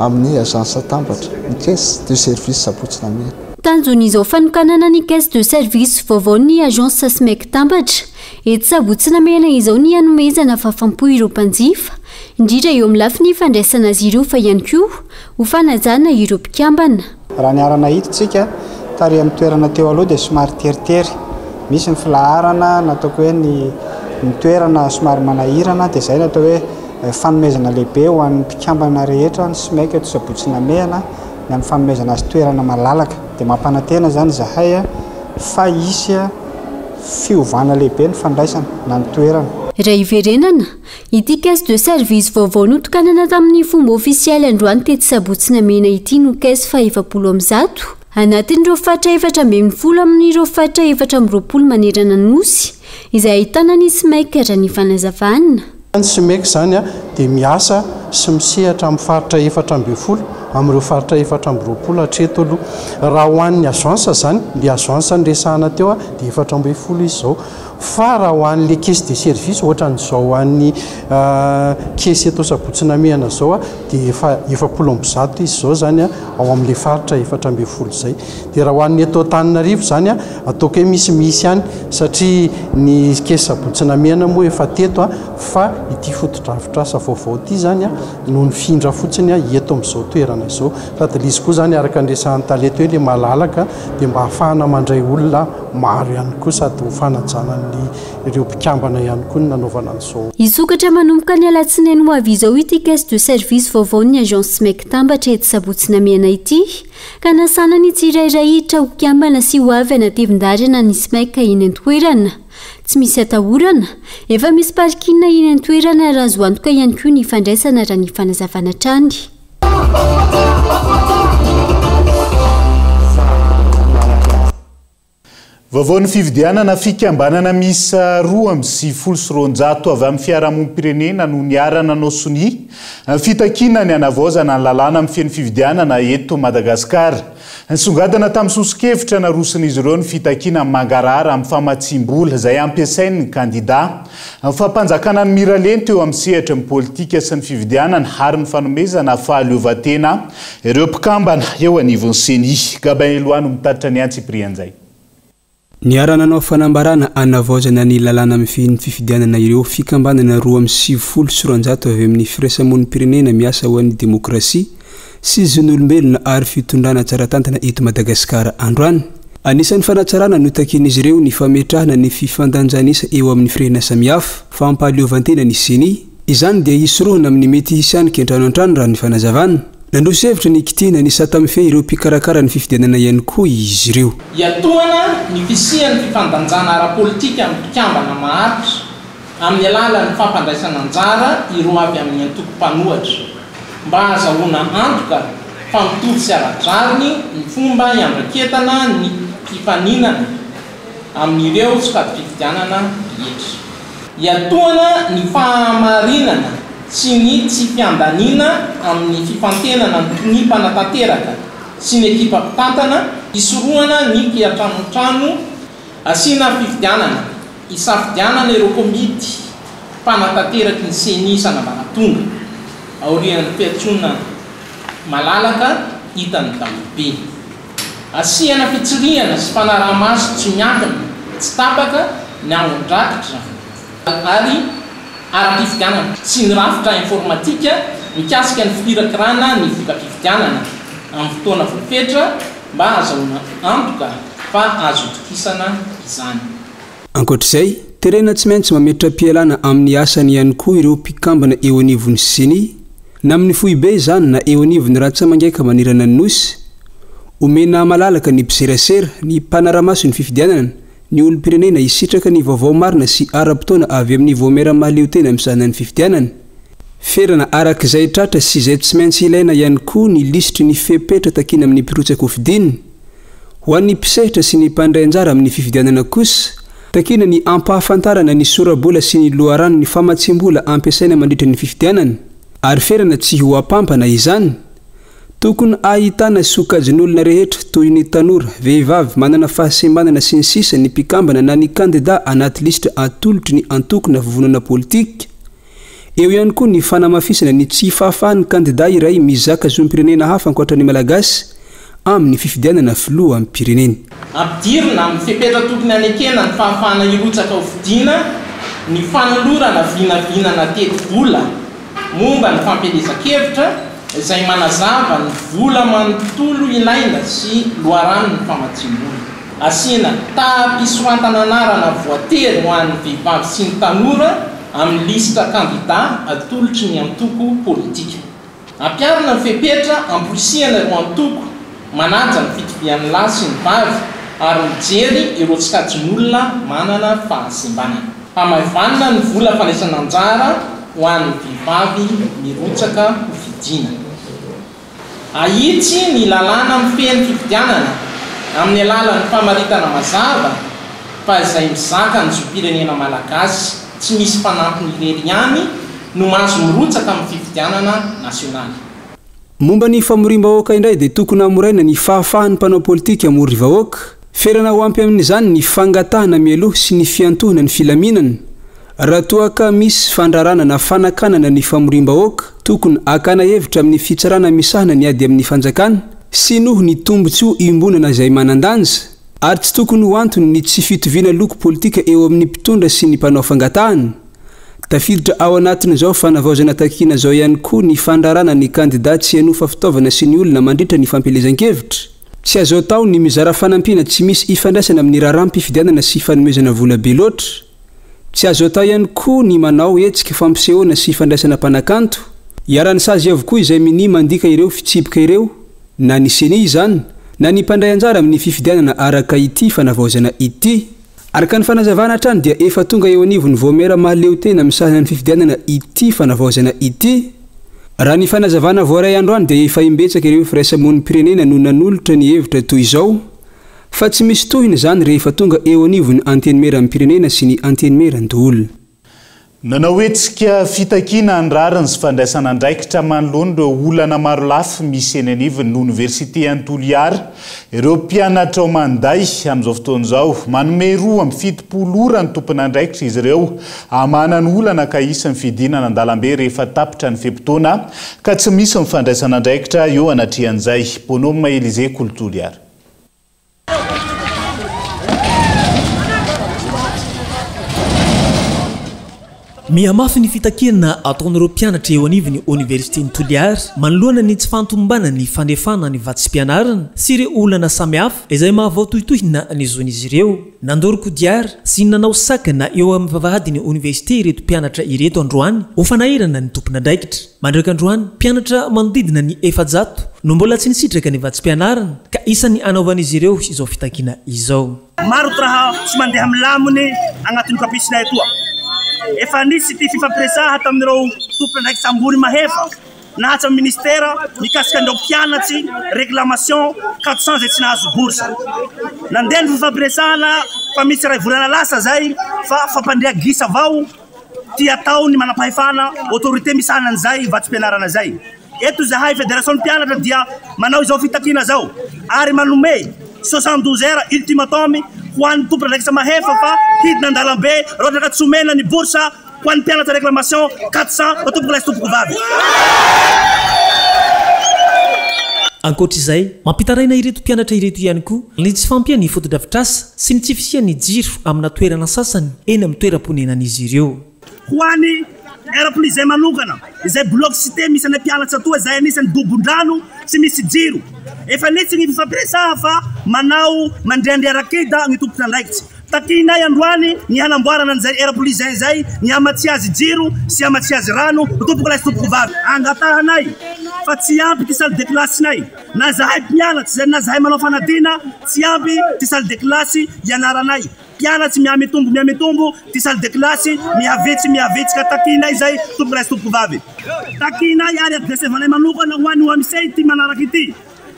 amin'ny Agence Tambatra, ny Caisse de Service Sabotsy Namehana. Tanjon'izao fanokanana ny Caisse de Service vaovaon'ny Agence Smec Tambatra etsy Sabotsy Namehana izao ny hanomezana fahafampo ireo mpanjifa, indrindra eo amin'ny lafiny fandraisana azy ireo fa ihany koa ho fanajana ireo mpikambana. Raha niara-nahita isika, tary amin'ny toerana teo aloha dia somary teritery. Misy ny filaharana na ataoko hoe ny ny toerana somary manahirana dia izay no atao hoe fanomezana lehibe ho an'ny mpikambana rehetra ny SMEC eto Sabotsy Namehana ny amin'ny fanomezana azy toerana malalaka. Dia mampanantena izany izahay fa hisy fiovana lehibe ny fandraisana na ny toerana. Raha hiverenana, Ity caisse de service vaovao notokanana tamin'ny fomba ofisialy androany tetsy Sabotsy Namehana ity no caisse faha-140, anatin'ireo faritra 14 amin'ireo faritra 24 manerana ny Nosy, izay ahitana ny SMEC raha ny fanazavana. Ny SMEC izany dia miasa sy misehatra amin'ny faritra 14 amin'ireo faritra 24 hatreto aloha. Raha ho an'ny agence izany, ilay agence niresahana teo dia 14 izy izao. Fa raha ho an'le caisse de service ohatran'izao an'ny caisse eto Sabotsy Namehana izao dia efa 140 izy izao izany ao amin'le faritra 14 izay. Dia raha ho an'ny eto Antananarivo izany ataoko hoe misimisy ihany satria ny caisse Sabotsy Namehana moa efa teto fa ity fotodrafitrasa vaovao ity izany no nifindra fotsiny eto amin'izao toerana izao. Sady ilay izy koa izany araka ny resahan'ny tale teo hoe ilay malalaka dia mba ahafahana mandray olona maro ihany koa sady ho fanajana ny ireo mpikambana ihany koa ny nanaovana an'izao. Hisokatra manomboka ny alatsinainy ho avy izao ity caisse de service vaovaon'ny Agence Smec Tambatra etsy Sabotsy Namehana ity ka nasana ny tsirairay hiditra ho mpikambana sy ho avy hanatevin-daharana ny Smec eny an-toerana. Tsy misy atahorana, efa misy parking eny an-toerana ary azo antoka ihany koa ny fandraisana raha ny fanazavana hatrany. Vaovaon'ny fividianana fikambanana miisa 292 avy amin'ny fiarahamonim-pirenena no niara-nanao sonia fitakiana ny hanavaozana ny lalàna mifehy ny fividianana eto Madagasikara. Nisongadina tamin'ny soso-kevitra naroson'izy ireo ny fitakiana mangarahara amin'ny famatsiam-bola izay ampiasain'ny kandidà, ny fampanjakana ny miralenta eo amin'ny sehatry ny politika sy ny fividianana ary ny fanomezana fahaleovantena Ireo mpikambana eo anivon'ny Ceni. Gabin Eloi no mitatitra ny antsipirian'izay. Niara-nanao fanambarana hanavaozana ny lalàna mifehy ny fifidianana ireo fikambanana 292 avy amin'ny firaisamonim-pirenena miasa ho an'ny demokrasia sy zon'olombelona ary fitondrana tsara tantana eto Madagasikara androany. Anisan'ny fanatsarana notakian'izy ireo ny fametrahana ny fifandanjan'isa eo amin'ny firenena samihafa, fampahaleovantena ny Ceni, Izany dia hisorohana amin'ny mety hisian'ny kiantrano an-trano raha ny fanazavana. Nandroso hevitra ny hikitihina ny sata mifehy ireo mpikarakara ny fifidianana ihany koa izy ireo. Iatohana ny fisian'ny fifandanjana ara-politika amin'ny mpikambana maharitra amin'ny alalan'ny fampandraisana anjara ireo avy amin'ny antoko mpanohatra mba hahazahoana antoka fa mitovy sy ara-drariny ny fomba iandraketana ny mpifaninana amin'ireo sokajim-pifidianana rehetra. Iatohana ny fahamarinana sy ny tsy fiandaniana amin'ny fifantenana ny tonia mpanatanteraka sy ny ekipa mpitantana, hisorohana ny kiantranoantrano, asiana fifidianana, hisafidianana ireo komity mpanatanteraky ny Ceni isan'ambaratonga, aorian'ny fiantsoana malalaka hitan'ny daholobe. Asiana fitsirihana sy fanaraha-maso tsy miankina, tsy tapaka, ny angon-drakitra ary ara-pifidianana sy ny rafitra informatika mikasika ny fikirakirana ny voka-pifidianana amin'ny fotoana voafetra mba hahazahoana antoka fa azo itokisana izany. Ankoatra izay, terena tsy maintsy mametra-pialana amin'ny asany ihany koa ireo mpikambana eo anivon'ny Ceni, na amin'ny foibe izany na eo anivon'ny rantsamangaika manerana ny Nosy. Omena malalaka ny mpiserasera, ny mpanara-maso ny fifidianana, ny olom-pirenena hisitraka ny vaovao marina sy ara-potoana avy amin'ny Vaomiera mahaleotena misahana ny fifidianana. Ferana araka izay tratra sy izay tsy maintsy ilaina ihany koa ny lisitry ny fepetra takiana amin'ny mpirotsaka hofidina. Ho an'ny mpisehatra sy ny mpandray anjara amin'ny fifidianana kosa, takiana ny ampahafantarana ny sora-bola sy ny loharanon'ny famatsiam-bola ampiasaina mandritra ny fifidianana, ary ferana tsy hihoa-pampana izany. Tokony ahitana sokajin'olona rehetra toy ny tanora, vehivavy, manana fahasembanana sy ny sisa ny mpikambana na ny kandida anaty lisitra atolotry ny antoko na vovonana politika. Eo ihany koa ny fanamafisana ny tsy fahafahan'ny kandida iray mizaka zom-pirenena hafa ankoatra ny Malagasy amin'ny fifidianana filoham-pirenena. Ampidirina amin'ny fepetra tokony hanekena ny fahafahana hirotsaka ho fidiana ny fanolorana vinavinana tetibola momba ny fampielezan-kevitra izay manazava ny vola manontolo ilaina sy loharanon'ny famatsiam-bola. Asiana taham-pisoratana anarana voatery ho an'ny vehivavy sy ny tanora amin'ny lisitra kandidà atolotry ny antoko politika. Ampiharina ny fepetra amporisihana ireo antoko manaja ny fitovian'ny lahy sy ny vavy ary mijery ireo sokajin'olona manana fahasembanana. Hamaivanina ny vola fandraisana anjara ho an'ny vehivavy mirotsaka ho fidiana. Ahitsy ny lalàna mifehy ny fifidianana amin'ny alalan'ny famaritana mazava fa izay mizaka ny zom-pirenena malagasy tsy misy fanampiny irery ihany no mahazo mirotsaka amin'ny fifidianana nasionaly. Momba ny famoriam-bahoaka indray dia tokony hamoraina ny fahafahan'ny mpanao politika hamory vahoaka. Ferana ho ampy amin'izany ny fangatahana mialoha sy ny fiantohana ny filaminana. Raha toa ka misy fandrarana na fanakanana ny famoriam-bahoaka, tokony hakana hevitra amin'ny fitsarana misahana ny ady amin'ny fanjakana sy noho ny tombontsoa iombonana izay manan-danja, ary tsy tokony ho antony ny tsy fitoviana loko politika eo amin'ny mpitondra sy ny mpanao fangatahana. Tafiditra ao anatin'izao fanavaozana takiana izao ihany koa ny fandrarana ny kandida tsy hanofa fitaovana sy ny olona mandritra ny fampielezan-kevitra. Tsy azo atao ny mizara fanampiana tsy misy ifandraisana amin'ny raharaham-pifidianana sy fanomezana vola be loatra. Tsy azo atao ihany koa ny manao hetsika fampisehoana sy fandraisana mpanakanto. Iharan'ny sazy avokoa izay minia mandika ireo fitsipika ireo, na ny Ceni izany, na ny mpandray anjara amin'ny fifidianana araka ity fanavaozana ity. Araka ny fanazavana hatrany dia efa tonga eo anivon'ny Vaomiera mahaleotena misahana ny fifidianana ity fanavaozana ity. Raha ny fanazavana voaray androany dia efa imbetsaka ireo firaisamonim-pirenena no nanolotra ny hevitra toy izao fa tsy misy tohiny izany rehefa tonga eo anivon'ny Antenimieram-pirenena sy ny Antenimierandoholona. Nanao hetsika fitakiana ny rariny sy fandraisana andraikitra manoloana ireo olana marolafy misy eny anivon'ny oniversite any Toliara ireo mpianatra ao Manday amin'izao fotoana izao. Manome 72 ora ny tompon'andraikitra izy ireo hamahana ny olana ka hisy ny fidinana an-dalambe rehefa tapitra ny fe-potoana ka tsy misy ny fandraisana andraikitra eo anatrehan'izay. Bonhomme Elysée Kolo Toliara. Mihamafy ny fitakiana ataon'ireo mpianatra eo anivon'ny oniversiten'i Toliara manoloana ny tsy fahatomombanan'ny fanefana ny vatsim-pianarana sy ireo olana samihafa izay mahavoatohitohina ny zon'izy ireo. Nandoro kodiara sy nanao sakana eo amin'ny vavahadin'ny oniversite ireto mpianatra ireto androany ho fanairana ny tompon'andraikitra. Mandraka androany, mpianatra manodidina ny 400 no mbola tsy nisitraka ny vatsim-pianarana ka isan'ny anaovan'izy ireo izao fitakiana izao. Maro ty raha tsy mandeha milaminy agnatin'ny campus-nay atoa. Efa nisy ty fifampiresaha tamin'ireo tompon'andraikitra ambony mahefa na hatramin'ny ministera mikasika an'ireo mpianatsy réclamation 400 izay tsy nahazo bourse. Nandeha ny fifampiresahana fa misy iray volana lasa zay fa fampandria gisa avao Ty atao ny manampahefana, autorité, misahana an'izay vatsim-pianarana izay. Eto izahay Federation ny mpianatra dia manao izao fitakiana izao ary manome 72 heures ultimatum ho an'ny tompon'andraikitra mahefa fa hidina an-dalambe raha ohatra ka tsy omena ny bourse ho an'ny mpianatra réclamation 400 tompokolahy sy tompokovavy. Ankoatra izay, mampitaraina ireto mpianatra ireto ihany koa ny tsy fahampian'ny fotodrafitrasa sy ny tsy fisian'ny jiro amina toerana sasany eny amin'ny toeram-ponenan'izy ireo. Ho an'ny R plus un manokana, izay bloc cité misy anay mpianatra toa izay anisan'ny dobon-drano tsy misy jiro. Efa nisy ny fifampiresaha fa manao mandriandria rakida ny tompon'andraikitra. Takianay androany ny hanamboarana an'izay R plus un izay, ny hamatsia azy jiro sy hamatsia azy rano, tompokolahy sy tompokovavy. Angatahanay fa tsy ampy ity salle de classe-nay. Na zahay mpianatra izay na zahay manao fanadina tsy ampy ty salle de classe ianaranay. Mpianatsy mihamitombo mihamitombo ty salle de classe mihavitsy mihavitsy ka takianay izay tompokolahy sy tompokovavy. Takianay ary adressevanay manokana ho an'ny OMC ity manaraka ity.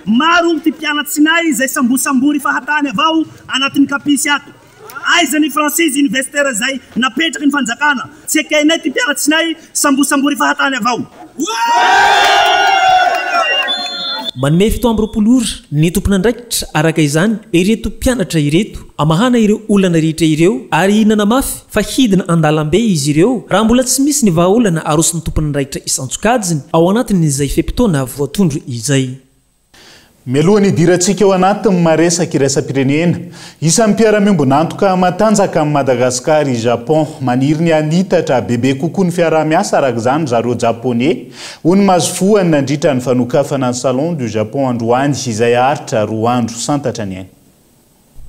Maro ty mpianatsinay izay sambosambory fahatany avao anatin'ny campus ato. Aiza ny franchise universitaire izay napetraky ny fanjakana? Tsy ekenay ty mpianatsinay sambosambory fahatany avao. Manome 27 ora ny tompon'andraikitra araka izany ireto mpianatra ireto hamahana ireo olana rehetra ireo ary nanamafy fa hidina an-dalambe izy ireo raha mbola tsy misy ny vahaolana aroson'ny tompon'andraikitra isan-tsokajiny ao anatin'izay fe-potoana voatondro izay. Mialohan'ny hidirantsika ao anatin'ny maresaka iraisam-pirenena, isan'ny mpiara-miombon'antoka matanjaka amin'i Madagasikara i Japon. Maniry ny hanitatra bebe kokoa ny fiaraha-miasa araka izany ry zareo Japoney, hoy ny masoivohony nandritra ny fanokafana ny Salon du Japon androany, izay haharitra roa andro. Santatra ny aina.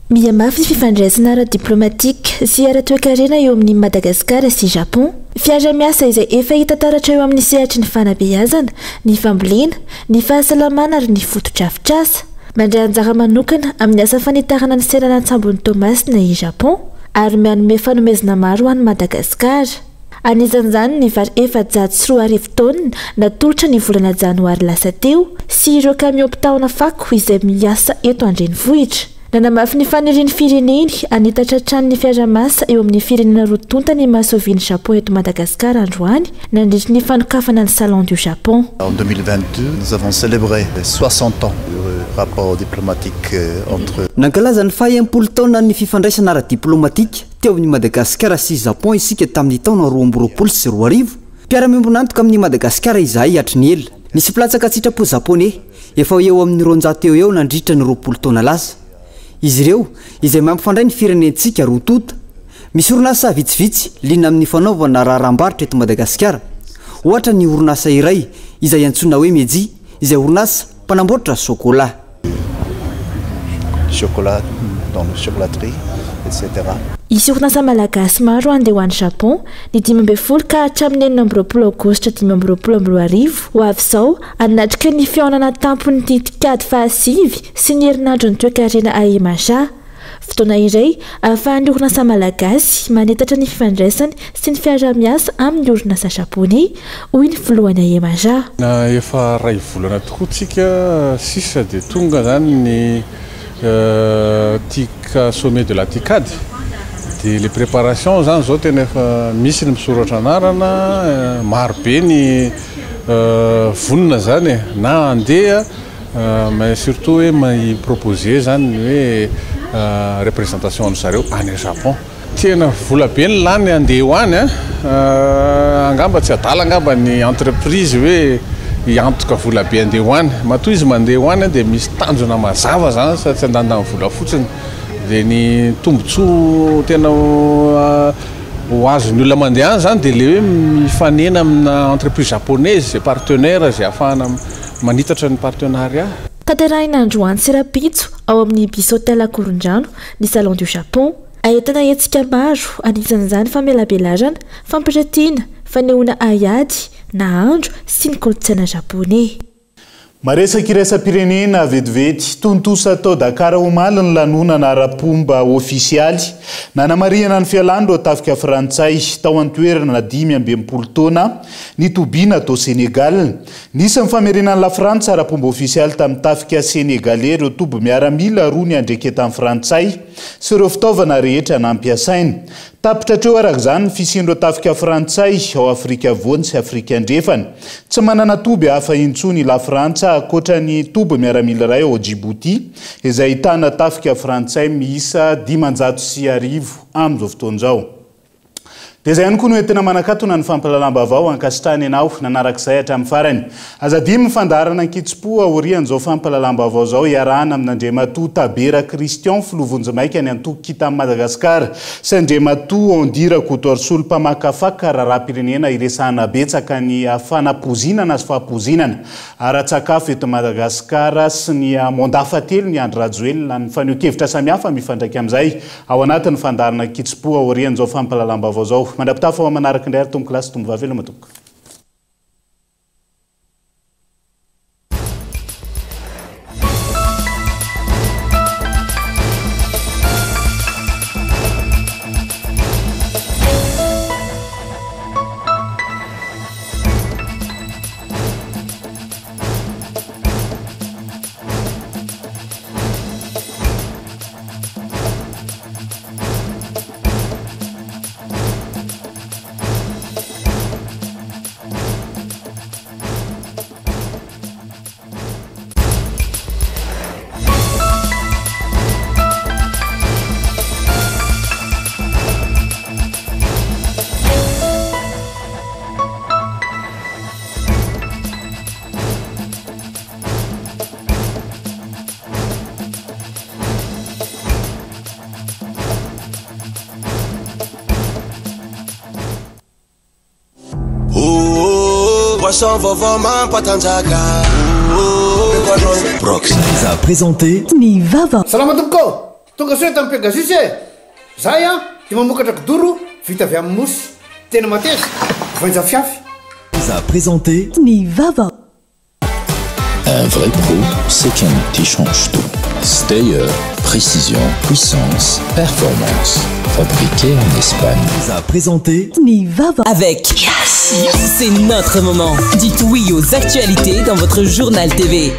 Mihamafy ny fifandraisana ara-diplomatika sy ara-toekarena eo amin'i Madagasikara sy Japon. Fiaraha-miasa izay efa hita taratra eo amin'ny sehatry ny fanabeazana, ny fambolena, ny fahasalamana ary ny fotodrafitrasa. Mandray anjara manokana amin'ny asa fanitarana ny seranan-tsambon'i Toamasina i Japon ary manome fanomezana maro ho an'i Madagasikara. Anisan'izany ny vary 2400 taonina natolotra ny volana janoary lasa teo sy ireo kamiao mpitaona fako izay miasa eto an-drenivohitra. Nanamafy ny fanirian'ny fireneny hanitatra hatrany ny fiaraha-miasa eo amin'ny firenena roa tonta ny masoivohon'i Japon eto Madagasikara androany nandritry ny fanokafana ny Salon du Japon. En 2022, nous avons célébré 60 ans de rapports diplomatiques entre. Nankalaza ny faha 60 taonan'ny fifandraisana ara-diplomatika Teo amin'i Madagasikara sy Japon isika tamin'ny taona 2022. Mpiara-miombon'antoka amin'i Madagasikara izahay hatry ny ela. Nisy mpilatsaka an-tsitrapo Japoney efa ho eo amin'ny 200 eo ho eo nandritra ny 20 taona lasa. Izy ireo izay mampifandray ny firenentsika roa tonta. Misy orinasa vitsivitsy liana amin'ny fanaovana raharaham-barotra eto Madagasikara. Ohatra ny orinasa iray izay antsoina hoe Meiji izay orinasa mpanamboatra sôkôlà. Chocolat dans le chocolaterie etc. Hisy orinasa malagasy maro handeha ho any Japon ny 15 ka hatramin'ny 26 aogositra 2025 ho avy izao hanatrika ny fihaonana an-tampon'ny tetikady fahasivy sy ny herinandron'ny toekarena AEMAJA. Fotoana iray ahafahan'ny orinasa malagasy manitatra ny fifandraisany sy ny fiaraha-miasa amin'ny orinasa japoney, hoy ny filohan'ny AEMAJA. Efa iray volana tokoa tsika sisa dia tonga zany ny tic sommet de la TICAD dia le préparation zany zao tena efa misy ny misoratra anarana, maro be ny vonona zany e, na handeha Mais surtout hoe mi-proposer zany ny hoe représentation an-dry zareo any Japon. Tena vola be ny lany handeha ho any an! Angamba tsy adala angamba ny entreprise hoe hiantoka vola be handeha ho any. Matoa izy mandeha ho any dia misy tanjona mazava zany fa tsy handandany vola fotsiny. Dia ny tombontsoa tena ho azon'ny olona mandeha any zany dia ilay hoe mifanena amina entreprise japonaise izay partenaire izay ahafahana Manitatra ny partenariat. Tanterahina androany sy rahampitso ao amin'ny Ibis Hotel Ankorondrano ny Salon du Japon. Ahitana hetsika maro, anisan'izany famelabelarana, fampiratiana, fanehoana haiady, nahandro sy ny kolontsaina japoney. Maresaka iraisam-pirenena vetivety. Tontosa tao Dakar omaly ny lanonana ara-pomba ofisialy nanamarihana ny fialan'ireo tafika frantsay tao an-toerana 65 taona nitobiana tao Sénégal. Nisy ny famerenan'i Lafrantsa ara-pomba ofisialy tamin'ny tafika Senegaley ireo toby miaramila roa niandreketan'ny Frantsay sy ireo fitaovana rehetra nampiasaina. Tapitra hatreo araka izany ny fisian'ireo tafika Frantsay ao Afrika Afovoany sy Afrika Andrefana. Tsy manana toby hafa intsony i Lafrantsa ankoatra ny toby miaramila iray ao Djibouti izay ahitana tafika Frantsay miisa 1500 amin'izao fotoana izao. Dia izay ihany koa no entina manakatona ny fampahalalam-baovao ankasitrahana ianao nanaraka izay hatramin'ny farany. Aza adino ny fandaharana ankitsim-po aorian'izao fampahalalam-baovao izao iarahana amin'Andriamatoa Tabera Christian, filoha vonjimaika ny antoko Kitam Madagascar sy Andriamatoa Andy Rakotoarisolo mpamakafaka raharaham-pirenena hiresahana betsaka ny fanapoizinana sy fahapoizinana ara-tsakafo eto Madagasikara sy ny mandat fahatelon'i Andry Rajoelina ny fanehoan-kevitra samihafa mifandraika amin'izay Ao anatin'ny fandaharana Kitsim-po aorian'izao fampahalalam-baovao izao. Mandra-pitafa ho amin'ny manaraka indray ary tompokolahy sy tompovavy veloma tompoko. Boisson vaovao mampatanjaka Brox. Vous a présenté Ny vava. Salama tompoko ô! Tonga soa eto amin'ny Pegasus e! Zahay an dia mamokatra kidoro vita avy amin'ny mousse. Tena mateza, voainja fiafy. Vous a présenté Ny vava. Un vrai pro, c'est un outil change tout. Steyer, précision, puissance, performance. Fabriqué en Espagne. Vous a présenté Ny vava. Avec C'est notre moment. Dites oui aux actualités dans votre journal TV.